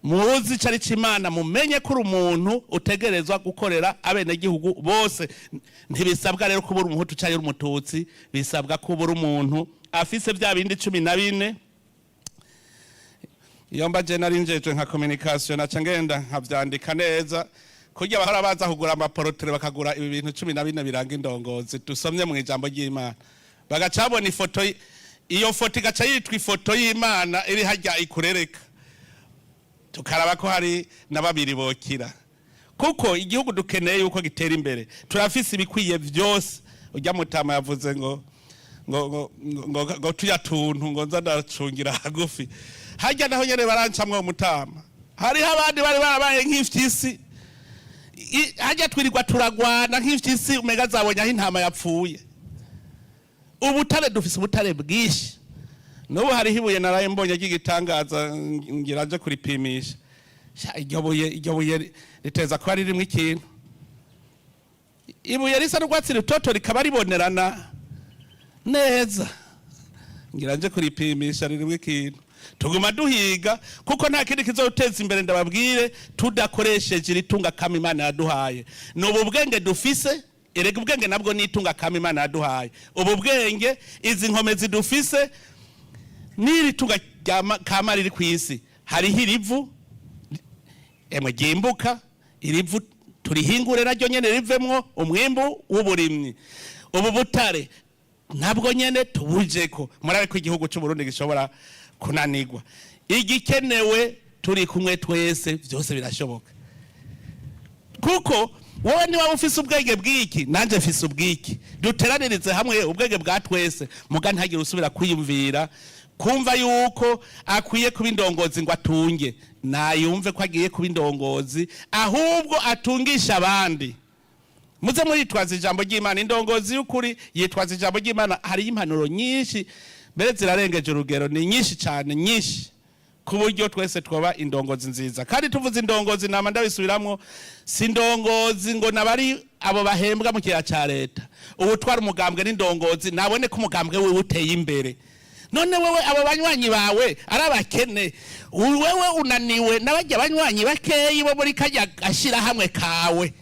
[SPEAKER 1] muzi icari c'Imana, mumenye ko uri umuntu utegerezwa gukorera abenegihugu bose. Ntibisabwa rero kuba uri umuhutu canke uri umututsi, bisabwa kuba uri umuntu afise bya bindi 14. Iyo mba je nari njejwe nka communication, naca ngenda nkavyandika neza kurya bahora baza kugura ama portraits, bakagura ibi bintu 14 biranga indongozi dusomye mu ijambo ry'Imana, bagaca babona ifoto iyo foto igaca yitwa ifoto y'Imana iri harya ikurereka, tukaraba ko hari na babiri bokira. Kuko igihugu dukeneye yuko gitera imbere, turafise ibikwiye vyose. Ujya mutama yavuze ngo tuya tuntu ngo nza ndacungira hagufi harya, naho nyene barancamwo mutama. Hariho abandi bari barabaye nk'ifyisi. Harya twirirwa turagwana nk'ifyisi, umega zabonye aho intama yapfuye. Ubutare, dufise ubutare bwinshi. N'ubu hariho ibuye naraye mbonye ry'igitangaza, ngira nje kuripimisha. Sha, iryo buye riteza kuba ririmwo ikintu. Ibuye risa n'urwatsi rutoto rikaba ribonerana neza, ngira nje kuripimisha, ririmwo ikintu. Tuguma duhiga kuko nta kindi kizoteza imbere, ndababwire, tudakoresheje iri tunga kama Imana yaduhaye. Ni ubu bwenge dufise. Erega ubwenge nabwo ni itunga kama Imana yaduhaye. Ubu bwenge, izi nkomezi dufise, n'iri tunga rya kama riri ku isi. Hariho irivu, emwe, ryimbuka. Irivu turihingure naryo nyene rivemwo umwimbu w'uburimyi. Ubu butare nabwo nyene tubujeko. Murabe ko igihugu cy'u Burundi gishobora kunanirwa? Igikenewe, turi kumwe twese, byose birashoboka. Kuko wowe niba ufise ubwenge bw'iki, nanjye mfise ubwiki, duteranirize hamwe ubwenge bwa twese. Muga ntagire usubira kwiyumvira kumva yuko akwiye kuba indongozi ngo atunge. Nayumve ko agiye kuba indongozi ahubwo atungisha abandi. Muze muritwaza ijambo ry'Imana. Indongozi y'ukuri yitwaza ijambo ry'Imana. Hariyo impanuro nyinshi, mbere zirarengeje urugero, ni nyinshi cyane, nyinshi, ku buryo twese twaba indongozi nziza. Kandi tuvuze indongozi, nama ndabisubiramwo, si indongozi ngo nabari abo bahembwa mu kigega ca leta. Ubu twara umugambwe n'indongozi, nabone ko umugambwe wiwe uteye imbere. None wewe abo banywanyi bawe ari abakene, wewe unaniwe n'abajya banywanyi bakeyi bo muri kajya gashirahamwe kawe,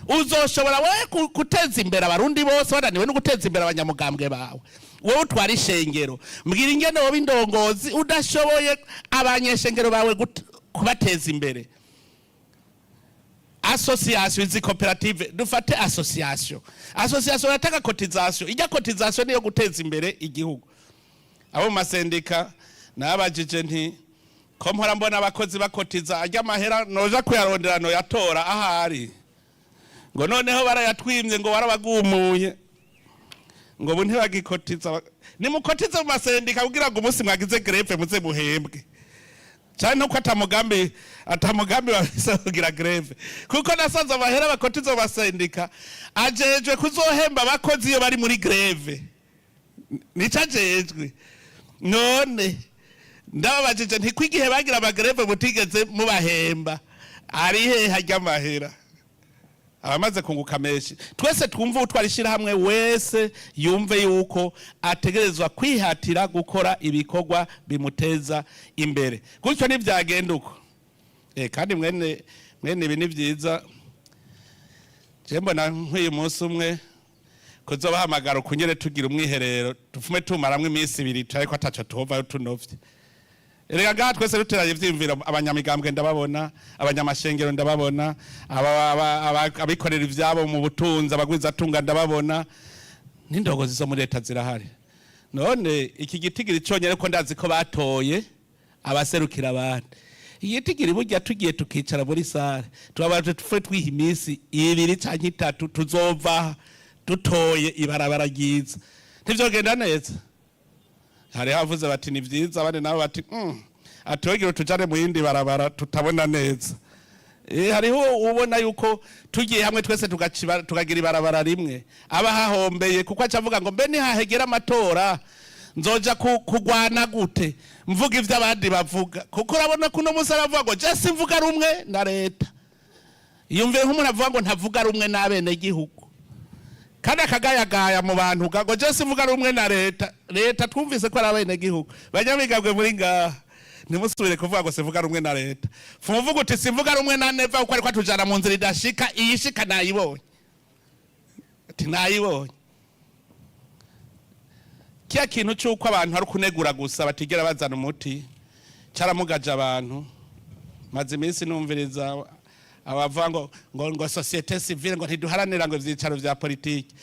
[SPEAKER 1] uzoshobora wowe guteza imbere abarundi bose bananiwe no guteza imbere abanyamugambwe bawe? Wowe utwara ishengero, mbwira ingene wowe indongozi udashoboye abanyeshengero bawe kubateza imbere. Association, izi koperative, dufate association yatanga cotisation, ijya cotisation niyo guteza imbere igihugu. Abo mu masendika nabajije nti: "Ko mpora mbona abakozi bakotiza, ajya amahera noja kuyarondera, noyatora ahari?" Ngo noneho barayatwimye, ngo warabagumuye, ngo ubu ntibagikotiza. Nimukotize mu masendika kugira ngo umunsi mwagize grève muze muhembwe, cyane nuko atamugambi bafise kugira grève, kuko nasanze amahera bakotiza mu masendika ajejwe kuzohemba abakozi iyo bari muri grève. Nico ajejwe. None ndababajije nti ko igihe bagira ama grève mutigeze mubahemba, ari hehe harya amahera abamaze kunguka menshi? Twese twumve, utwara ishyirahamwe wese yumve yuko ategerezwa kwihatira gukora ibikorwa bimuteza imbere. Gutyo ntibyagenda uko. Kandi mwene ibi ni byiza. Je mbona nk'uyu munsi umwe kuzobahamagara ukunyere tugira umwiherero, tufume tumaramwo iminsi 2, turareko ataco tuhovayo tunovye. Erega ngaha twese duteranye ivyiyumviro, abanyamigambwe ndababona, abanyamashengero ndababona, abikorera ivyabo mu butunzi, abagwizatunga ndababona, n'indongozi zo muri leta zirahari. None iki gitigiri conyene, ko ndazi ko batoye abaserukira abandi, igitigiri burya tugiye tukicara muri salle, tubabaje tufe twiha iminsi 2 canke 3, tuzova dutoye ibarabara ryiza. Ntivyogenda neza? Hariho abavuze bati ni vyiza, abandi nabo bati atogira tujane mu yindi barabara tutabona neza. Hariho ubona yuko tugiye hamwe twese tukagira ibarabara rimwe aba hahombeye, kuko aca avuga ngo mbe nihahegera amatora nzoja kugwana gute mvuga ivyo abandi bavuga? Kuko urabona ko uno munsi aravuga ngo je simvuga rumwe na leta. Yumviye nk'umuntu avuga ngo ntavuga rumwe n'abenegihugu, kandi akagayagaya mu bantu ngo je simvuga rumwe na leta. Leta twumvise ko ari abenegihugu. Banyamigabwe muri ngaha, ntimusubire kuvuga ngo sivuga rumwe na leta. Fumuvuga uti sivuga rumwe na Neva, kuko ariko atujana mu nzira idashika. Iyishika nayibonye, ati nayibonye. Kiya kintu c'uko abantu ari kunegura gusa, batigera bazana umuti, caramugaje abantu. Maze iminsi numviriza abavuga ngo société civile ngo ntiduharanira ngo ivyicaro vya politiki.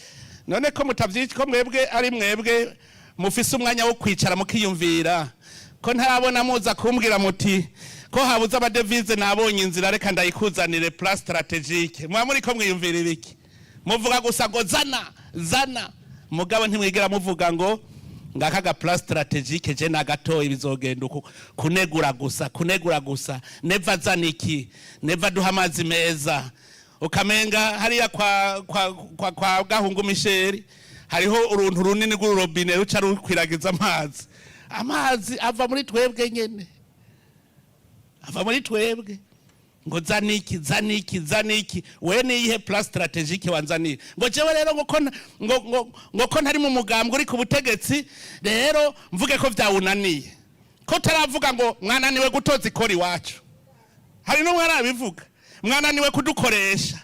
[SPEAKER 1] None ko mutavyica, ko mwebwe ari mwebwe mufise umwanya wo kwicara mukiyumvira, ko ntarabona muza kumbwira muti ko habuze ama devises, nabonye inzira, reka ndayikuzanire, plan stratégique? Muba muriko mwiyumvira ibiki? Muvuga gusa ngo zana zana, mugabo ntimwigera muvuga ngo ngaka ga plan stratégique je nagatoye, bizogenda uku. Kunegura gusa, kunegura gusa. Neva zana iki? Neva duha amazi meza. Ukamenga hariya kwa Gahungu Misheri hariho uruntu runini rw'ururobine ruca rukwiragiza amazi. Amazi ava muri twebwe nyene, ava muri twebwe. Ngo zana iki, zana iki, zana iki? We niyihe plan stratégique wanzaniye? Ngo jewe rero ngo ko ngo ko ntari mu mugambwe uri ku butegetsi, rero mvuge ko vyawunaniye. Ko taravuga ngo mwananiwe gutoza ikora iwacu? Hari n'umwe arabivuga? Mwananiwe kudukoresha?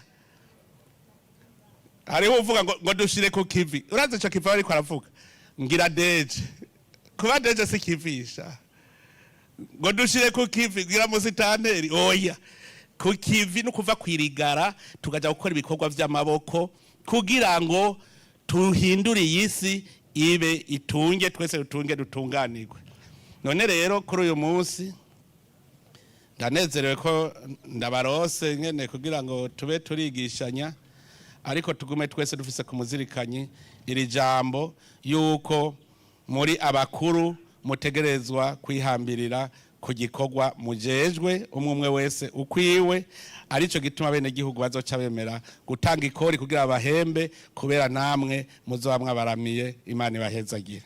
[SPEAKER 1] Hariho uvuga ngo dushire ku kivi. Urazi ico kivi ariko aravuga? Ngira deje kuba deje si kivisha. Ngo dushire ku kivi, ngira musitanteri. Oya, ku kivi no kuva kwirigara tukaja gukora ibikorwa vy'amaboko kugira ngo tuhindure iyi si ibe itunge, twese dutunge, dutunganirwe. None rero kuri uyu munsi ndanezerewe ko ndabarose nyene kugira ngo tube turigishanya, ariko tugume twese dufise ku muzirikanyi iri jambo yuko muri abakuru, mutegerezwa kwihambirira ku gikorwa mujejwe, umwe umwe wese ukwiwe. Arico gituma bene gihugu bazoca bemera gutanga ikori kugira bahembe, kubera namwe muzoba mwabaramiye. Imana ibahezagire.